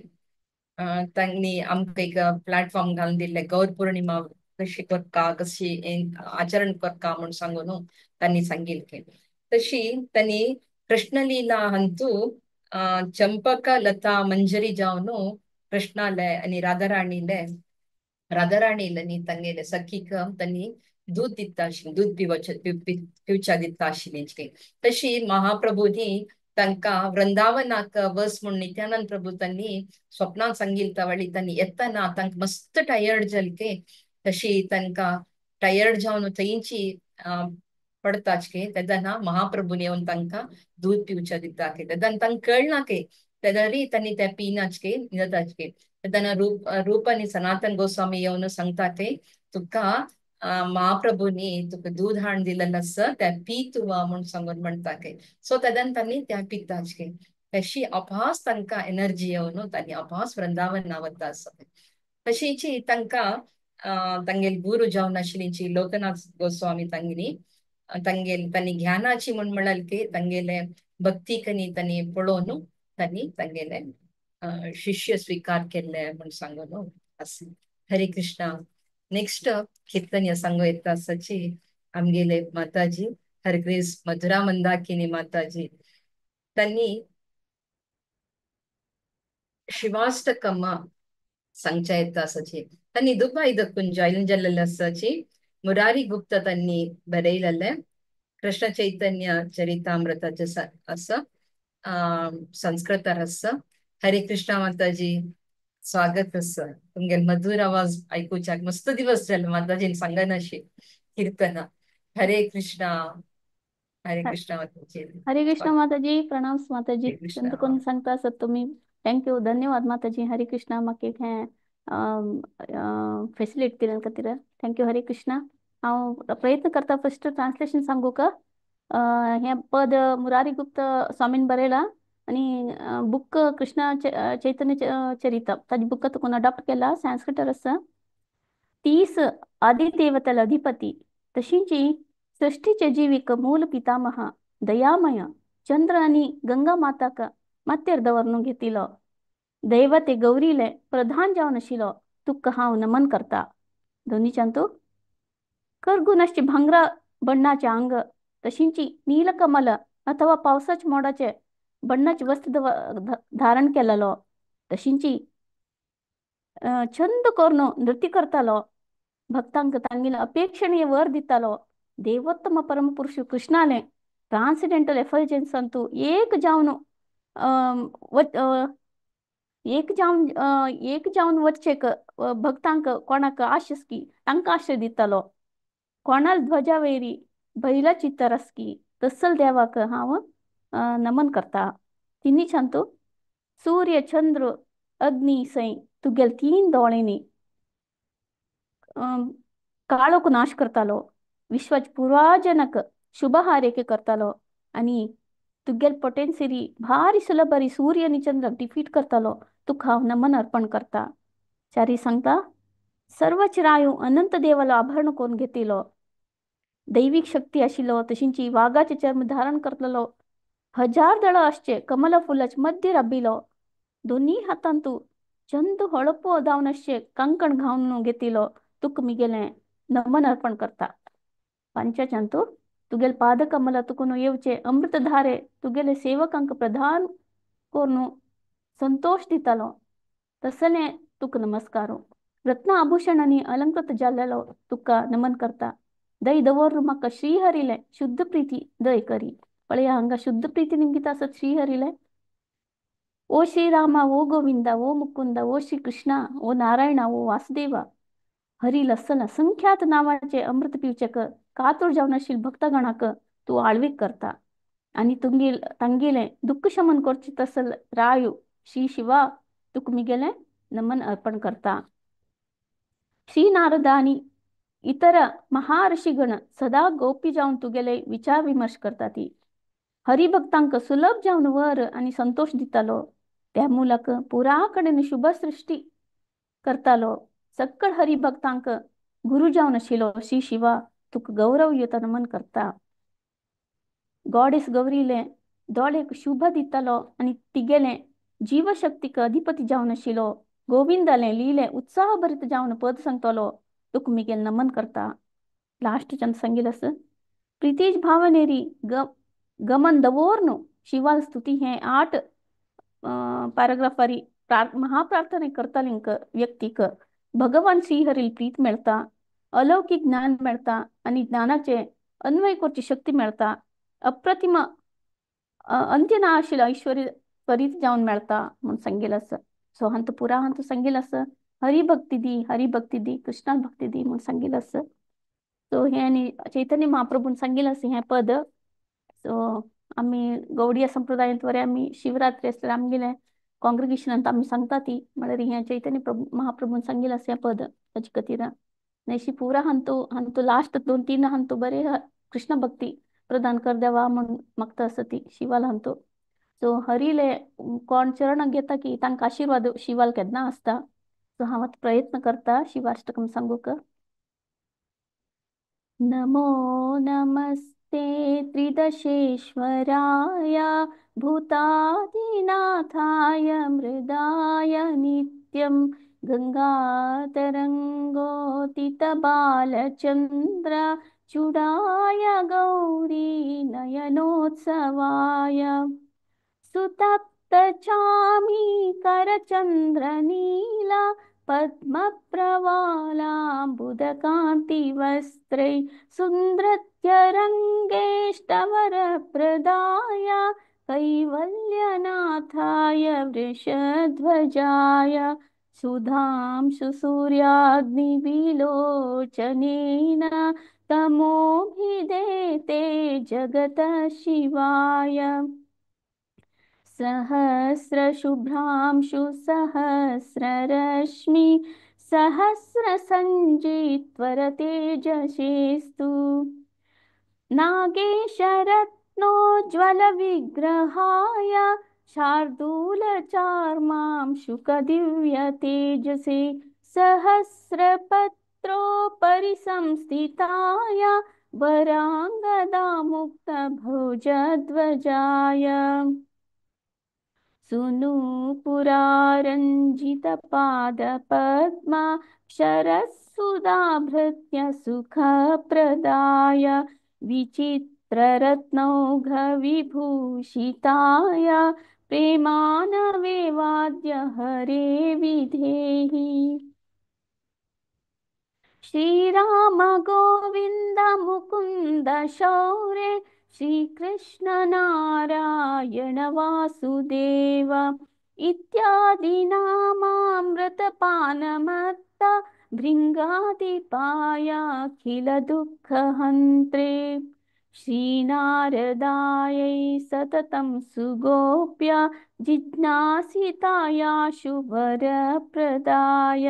त्यांनी आमकां एक प्लॅटफॉर्म घालून दिल्ले गौर पूर्णिमा कशी करता कशी आचरण करता म्हूण सांगून त्यांनी सांगितले। तशी त्यांनी कृष्णलीला हंतू चंपक लता मंजरी जावन कृष्णाले आनी राधाराणीले राधाराणीले न्ही तांगेले सखीक त्यांनी दूध दिता आशिल्ली, दूध पिवच्या दिता आशिल्ली। तशी महाप्रभूंनी तांकां वृंदावनाक वस म्हूण नित्यानंद प्रभू त्यांनी स्वप्नान सांगिल्ले वळी त्यांनी येतना तांकां मस्त टायर्ड जाले। तशी तांकां टायर्ड जावन थंयची पडताच के तेन्ना महाप्रभून येवन तांकां दूध पिवच्या दिता के तेन्ना तांकां कळना के तेन्ना तांणी तें पिनाच के न्हिदताच के। तेन्ना रूप आनी सनातन गोस्वामी येवन सांगता ते तुका महाप्रभूंनी तुका दूध हाडून दिलेलें आसा तें पी तूं म्हूण सांगून म्हणटा के। सो तेन्ना तांणी तें पिताच के। तशी अभास तांकां एनर्जी येवन तांणी अभास वृंदावना वता आसा। तशीची तांकां तांगेले गुरू जावन आशिल्ली लोकनाथ गोस्वामी तांगेली तांगेले तांणी ज्ञानाची म्हूण म्हळ्यार की तांगेले भक्तीकनी तांणी पळोवन तांणी तांगेले शिष्य स्वीकार केल्ले म्हूण सांगून आसा। हरे कृष्णा। नेक्स्ट कीर्तन सांगू येता आसाची आमगेले माताजी हरग्रेस मधुरा मंदाकिनी माताजी त्यांनी शिवाष्टकम सांगच्या येता आसाची। त्यांनी दुबाय दखून जॉईन जाल्लेले आसाची। मुरारी गुप्त त्यांनी बरयलेले कृष्ण चैतन्य चरितामृताचे आसा संस्कृतार आसा। हरे कृष्णा माताजी, स्वागत आसा। तुमगेले मधुर आवाज आयकुच्याक मस्त दिवस जाले माताजीन सांगनाशी कीर्तना। हरे कृष्णा हरे कृष्णा माताजी। हरे कृष्णा माताजी, प्रणाम माताजी। कृष्णा कोण सांगता आसत तुमी, thank you, धन्यवाद माताजी। हरे कृष्णा। म्हाका एक हें फेसिलिटी दिल्या खातीर thank you. हरे कृष्णा। हांव प्रयत्न करता फर्स्ट ट्रान्सलेशन सांगू का। हें पद मुरारी गुप्त स्वामीन बरयलां आनी बुक कृष्णा चैतन्य चरिता ताजी बुक तुका अडॉप्ट केला, संस्कृतार आसा। 30 आदिदेवतल अधिपती तशींची सृष्टीचे जीविक मूल पितामह दयामय चंद्र आनी गंगा माताक मातेर दवरून घेतिलो दैवते गौरीले प्रधान जावन आशिल्लो तुका हांव नमन करता। दोनीच्यान तूं करगुणाचे भांगरा बण्णाचे आंग तशींची नीलकमल अथवा पावसाच्या मोडाचे बण्णाचे वस्त्र धारण केलेलो तशींची छंद करून नृत्य करतालो भक्तांक तांगेले अपेक्षणीय वर दितालो देवोत्तम परमपुरुष कृष्णाले ट्रान्सिडेंटल एफर्जन्स अंतू एक जावन एक जावन एक जावन वच्चेक भक्तांक कोणाक आशस्की तांकां आशय दितालो कोणाल ध्वजा वैरी बैलाची तरसकी तसल देवाक हांव नमन करता। तिन्ही शांतू सूर्य चंद्र अग्नी सै तुगेल तीन दोळ्यांनी काळोख नाश करतालो विश्वाच पुराजनक शुभ हारेके करतालो आनी तुगेल पोटेन्सिरी भारी सुलभरी सूर्य आनी चंद्राक डिफीट करतालो तुका हांव नमन अर्पण करता। चारी सांगता सर्वच रायू अनंत देवालो आभरण कोण घेतिलो दैवीक शक्ती आशिल्लो तशींची वागाचे चर्म धारण करतलो हजार दळां आसचे कमला फुलाचे मध्य राबिलो दोन्ही हातांतू चंद ಹೊಳಪು जावन कंकण घावन घेतिलो तुक मिगेलें नमन अर्पण करता. पंचचंतु तुगेल पादकमला तुकून येवचे अमृतधारे तुगेले सेवकांक प्रधान कोरनु संतोष दितालो तसले तुक नमस्कारो. रत्न आभूषणांनी अलंकृत जाल्लेलो तुका नमन करता. दय दवर म्हाका श्रीहरिले शुद्ध प्रीती दय करी. पळया हांगा शुद्ध प्रीती निमगिता आसत श्रीहरिले. ओ श्रीरामा ओ गोविंदा ओ मुकुंदा ओ श्री कृष्णा ओ नारायणा ओ वासुदेवा. हरी लसन असंख्यात नावाचे अमृत पिवचेक कातूर जावन आशिल्ल भक्तगणाक तूं आळवीक करता आनी तुंगेल तांगेलें दुःख शमन करचे तसल रायू श्री शिवा तुक मिगेलें नमन अर्पण करता. श्री नारद आनी इतर महाऋषीगण सदा गोपी जावन तुगेले विचार विमर्श करता ती. हरिभक्तांक सुलभ जावन वर आनी संतोष दितालो त्या मुलाक पुरा कडेन शुभ सृष्टी करतालो. सक्कळ हरिभक्तांक गुरु जावन आशिल्लो श्री शिवा तुका गौरवयुत नमन करता. गॉडेस गौरीले दोळेक शुभ दितालो आनी तिगेले जीवशक्तीक अधिपती जावन आशिल्लो गोविंदाले लिले उत्साह भरीत जावन पद सांगतलो तुका मिगेल नमन करता. लास्टच्यान सांगील आसा प्रितीज भावनेरी गमन दवोरनु शिवाल स्तुती हे 8 पॅराग्राफारी महाप्रार्थना करतालींक व्यक्तीक भगवान श्रीहरील प्रीत मेळता, अलौकिक ज्ञान मेळता आनी ज्ञानाचे अन्वय करची शक्ती मेळता, अप्रतिम अंत्य ना आशिल्लो ऐश्वर्य परीत जावन मेळता म्हूण सांगेल आसा. सो हांतू पुरा हांतू सांगेल आसा हरिभक्ती दी हरिभक्ती दी कृष्णाक भक्ती दी म्हूण सांगेल आसा. सो हें आनी चैतन्य महाप्रभून सांगेल आसा हें पद. सो आमी गौडीय संप्रदायांत वरे आमी शिवरात्री आसल्यार आमगेले कॉंग्रिगेशनांत आमी सांगता ती म्हळ्यार हें चैतन्य प्रभू महाप्रभून सांगेल आसा हें पद ताचे खातीर. नशी पुरा हांतू हांतू लास्ट 2-3 हांतू बरे कृष्ण भक्ती प्रदान कर देवा म्हूण मागता आसा ती शिवाल हांतू. सो हरिले कोण चरणाक घेता की तांकां आशिर्वाद शिवाल केन्ना आसता. सो हांव आतां प्रयत्न करता शिवाष्टकम सांगूक. नमो नमस्ते त्रिदशेश्वराय भूतादिनाथाय मृदाय नित्यं गंगातरंगोतितबालचंद्र चूडाय गौरी नयनोत्सवाय सुतप्तचामी करचंद्रनीला पद्मप्रवालाम्बुदकान्तिवस्त्रै सुन्दरत्यरङ्गेष्टवरप्रदाय कैवल्यनाथाय वृषध्वजाय सुधांशु सूर्याग्निविलोचनेन तमोभिदेते जगतः शिवाय. सहस्रशुभ्रांशु सहस्ररश्मि सहस्रसञ्जित्वरतेजसेस्तु नागेशरत्नोज्ज्वलविग्रहाय शार्दूलचार्मां शुकदिव्यतेजसे सहस्रपत्रोपरि संस्थिताय वराङ्गदामुक्तभुजध्वजाय सुनूपुरारञ्जितपादपद्मा क्षरस्सुधाभृत्य सुखप्रदाय विचित्ररत्नौघविभूषिताय प्रेमानवेवाद्य हरे विधेहि. श्रीराम गोविन्द मुकुन्द शौरे श्रीकृष्ण नारायण वासुदेव इत्यादि नामामृतपानमत्त भृङ्गादिपायाखिल दुःखहन्त्रे श्रीनारदायै सततं सुगोप्य जिज्ञासितायाशु वरप्रदाय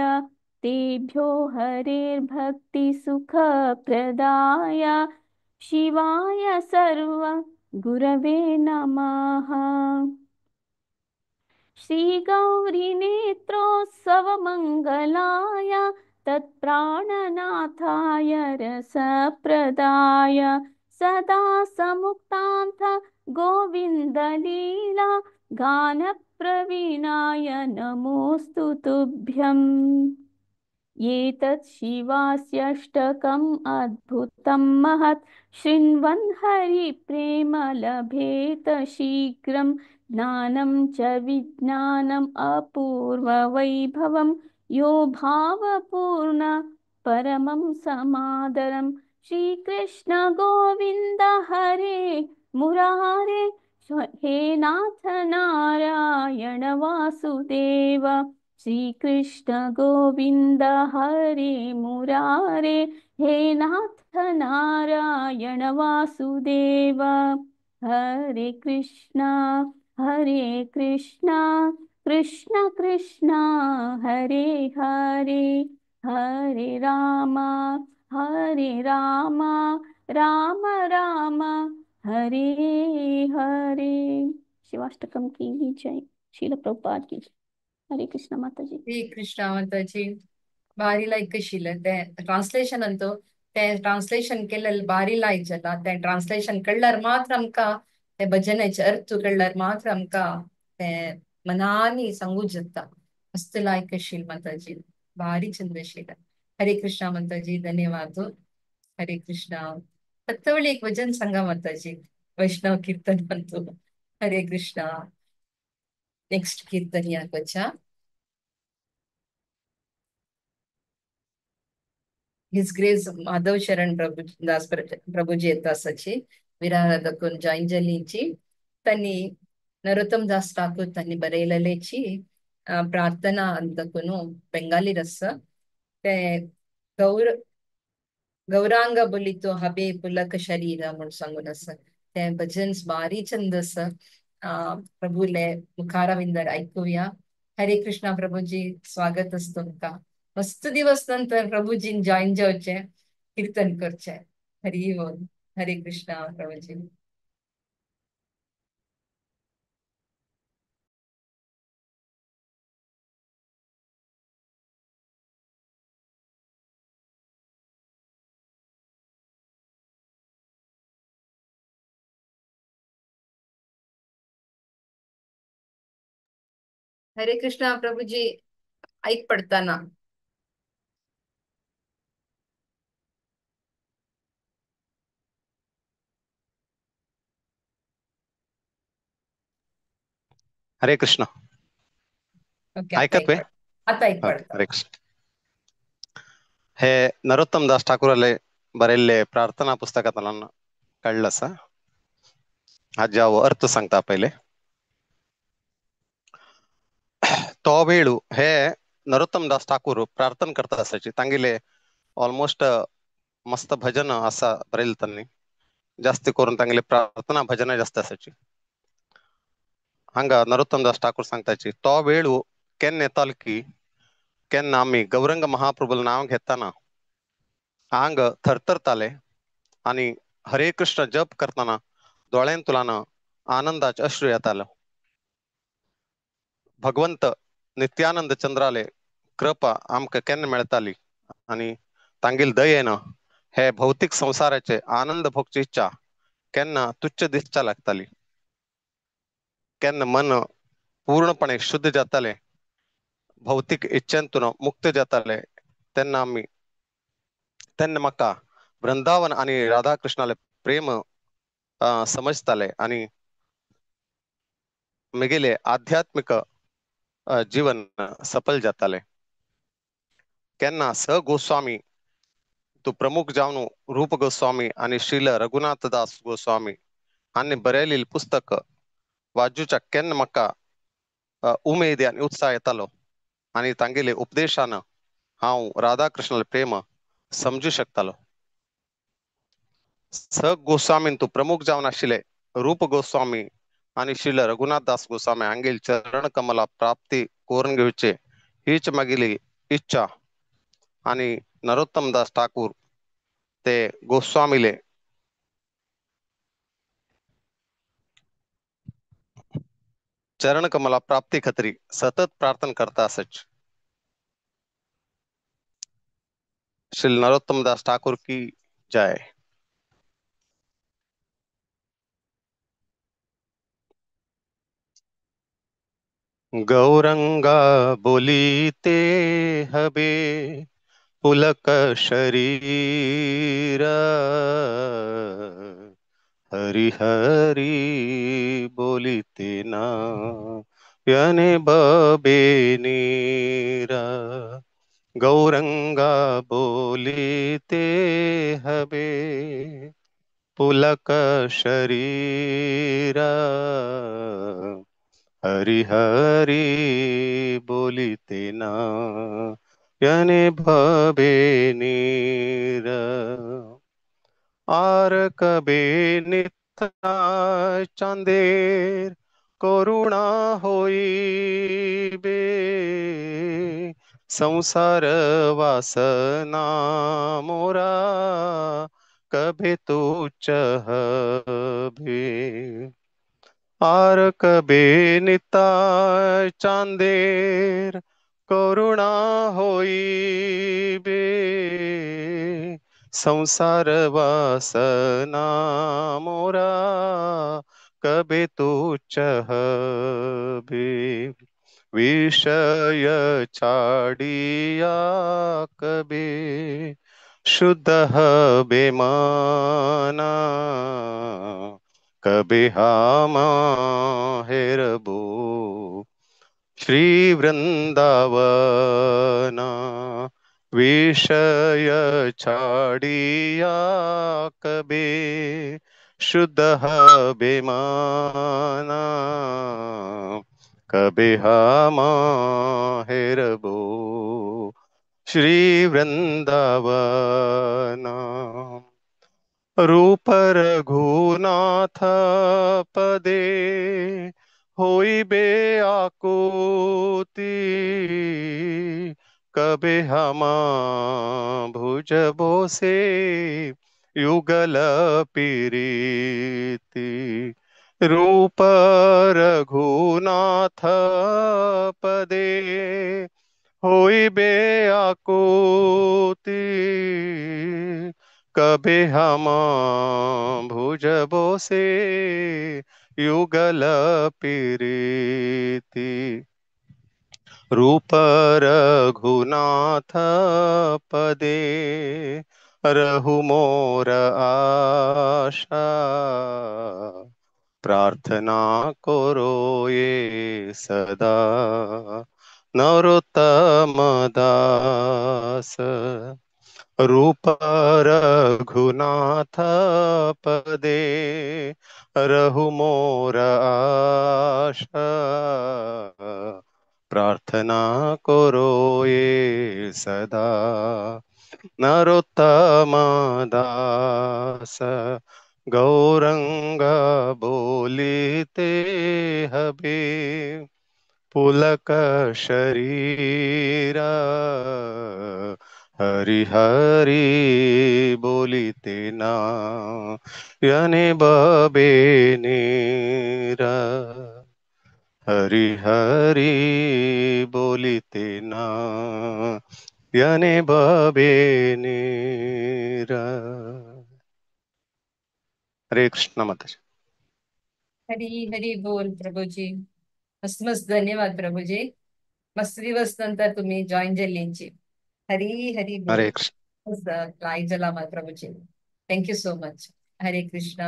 तेभ्यो हरेर्भक्तिसुखप्रदाय शिवाय सर्व गुरवे नमः. श्रीगौरी नेत्रोत्सवमङ्गलाय तत्प्राणनाथाय रसप्रदाय सदा समुक्तान्थ गोविन्दलीला गानप्रवीणाय नमोऽस्तु तुभ्यम्। एतत् शिवास्यष्टकम् अद्भुतं महत् शृण्वन् हरिप्रेम लभेत शीघ्रं ज्ञानं च विज्ञानम् अपूर्ववैभवं यो भावपूर्ण परमं समादरं। श्रीकृष्ण गोविन्द हरे मुरारे हे नाथ नारायण वासुदेव। श्रीकृष्ण गोविन्द हरे मुरारे हे नाथ नारायण वासुदेव। हरे कृष्णा कृष्ण कृष्ण हरे हरे हरे राम राम राम हरे हरे। शिवाष्टकम की जय। श्रील प्रभुपाद की जय। हरे कृष्ण माता जी। श्री कृष्ण माताजी, भारी लायक आशिल्लें तें ट्रान्सलेशन अंतू तें ट्रान्सलेशन केल्लें भारी लायक जाला। तें ट्रान्सलेशन कळ्ळ्यार मात्र आमकां तें भजनाचे अर्थ कळ्ळ्यार मात्र आमकां तें मनानी सांगू जाता। मस्त लायक आशिल्लें माताजी, भारी चंद आशिल्लें। हरे कृष्ण माताजी, धन्यवाद। हरे कृष्ण। पत्तवळी एक भजन सांगा माताजी, वैष्णव कीर्तन म्हणतो। हरे कृष्ण। नेक्स्ट कीर्तन या वचा his grace Madhav शरण प्रभु दास प्रभुजी येता आसाची विरारादकून जॉईन जाल्लीची तांणी नरोत्तम दास ठाकूर तांणी बरयलेलेची प्रार्थना अंतकून बेंगाली रस ते गौर गौरांग बोलितो हबे पुलक शरीर म्हूण सांगून आसा। ते भजन भारी चंद आसा। प्रभुले मुखारविंदर ऐकूया। हरे कृष्णा प्रभुजी, स्वागत आसा तुमकां। मस्त दिवस नंतर प्रभुजीन जॉईन जावचे, कीर्तन करचे। हरी बोल। हरे कृष्णा प्रभुजी। हरे कृष्णा प्रभुजी, ऐक पडताना। हरे कृष्ण। ओके, आता ऐकत ऐक वे पड आता ऐक ओके। पडता। हरे कृष्ण। हे नरोत्तम दास ठाकूराले बरयल्ले प्रार्थना पुस्तकांतल्यान काडलं आसा। हाजे हांव अर्थ सांगता पयले। तो वेळू हे नरोत्तम दास ठाकूर प्रार्थना करता आसाची। तांगेले ऑलमोस्ट मस्त भजन आसा बरयले तांणी, जास्त करून तांगेले प्रार्थना भजन जास्त आसाची। हांगा नरोत्तम दास ठाकूर सांगताची तो वेळू केन्ना येतालो की केन्ना आमी गौरंग महाप्रभूल नांव घेतना आंग थरथरताले आनी हरे कृष्ण जप करतना दोळ्यांतल्यान आनंदाचे अश्रू येतालो। भगवंत नित्यानंद चंद्राले कृपा आमकां केन्ना मेळटाली आनी तांगेले दयेन हे भौतीक संवसाराचे आनंद भोगची इच्छा केन्ना तुच्छ दिसच्या लागताली। केन्ना मन पूर्णपणे शुद्ध जाताले, भौतीक इच्छेंतून मुक्त जाताले, तेन्ना आमी तेन्ना म्हाका वृंदावन आनी राधाकृष्णाले प्रेम समजताले आनी म्हगेले आध्यात्मिक जीवन सफल जाताले। केन्ना स गोस्वामी तू प्रमुख जावन रूप गोस्वामी आनी श्रील रघुनाथ दास गोस्वामी हांणी बरयलेलें पुस्तक वाजूच्या केन्ना म्हाका उमेद आनी उत्साह येतालो आनी तांगेले उपदेशान हांव राधाकृष्णाले प्रेम समजू शकतालो। स गोस्वामीन तू प्रमुख जावन आशिल्ले रूप गोस्वामी आनी श्रील रघुनाथ दास गोस्वामी हांगेल चरण कमला प्राप्ती करून घेवचे हीच मागेली इच्छा आनी नरोत्तम दास ठाकूर ते गोस्वामीले चरण कमला प्राप्ती खातीर सतत प्रार्थना करता आसच। श्री नरोत्तम दास ठाकुर की जय। गौरंगा बोलिते हबे पुलक शरीर, हरि हरि बोलिते ना यने बबे नीरा। गौरंगा बोलिते हबे पुलक शरीर, हरि हरि बोलिते ना यने भवे नीर। Are कबे निता चांदेर करुणा होईबे, संसार वासना मोरा कबे तुच्छ हबे। Are कबे निता चांदेर करुणा होईबे, संसार वासना मोरा कबे तुच्छ हबे। विषय छाड़िया कबे शुद्ध हबे माना, कबे हामा हेरबो श्री वृंदावना। विषय छाड़िया कबे शुद्ध हबे माना, कबे हामा हेरबो श्री वृंदावना। रूप रघुनाथ पदे होइबे आकुति, कबे हमा भुज बोसे युगल पीरीति। रूप रघुनाथ पदे होइबे आकुति, कबे हमा भुज बोसे युगल पीरीति। रूप रघुनाथ पदे रहु मोर आशा, प्रार्थना करो ये सदा नरोत्तम दास। रूप रघुनाथ पदे रहु मोर आशा, प्रार्थना करो ये सदा नरोत्तम दास। गौरंग बोलिते हबे पुलक शरीर, हरि हरि बोलिते ना यने बबे नीर। हरि हरि बोलिते ना यने बबे नीर। हरे कृष्ण माता जी। हरी हरी बोल प्रभुजी। मस्त मस्त धन्यवाद प्रभुजी। मस्त दिवस नंतर तुम्ही जॉईन झालींची। हरी हरी बोल। हरे कृष्ण। लाईक झाला मला प्रभुजी। Thank you so much. Hare Krishna.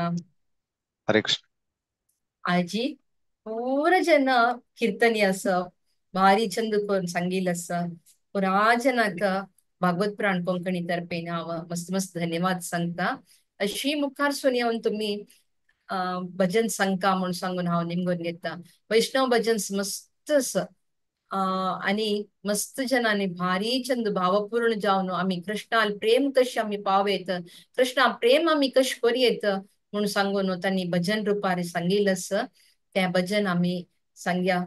Hare Krishna. आजी पूरा जन कीर्तनी असं भारी छंद करून सांगील असं पुरा जनाक भागवत प्राण कोंकणी तर्फे हांव मस्त मस्त धन्यवाद सांगता। अशी मुखार सून येवन तुम्ही भजन सांगता म्हणून सांगून हांव निमगून घेता। वैष्णव भजन मस्त आणि मस्त जनांनी भारी छंद भावपूर्ण जावन आमी कृष्णाल प्रेम कशें आमी पावयत, कृष्णा प्रेम आमी कशें करयेत म्हणून सांगून तांणी भजन रुपार सांगिल्लें आसा। तें भजन आमी सांगया।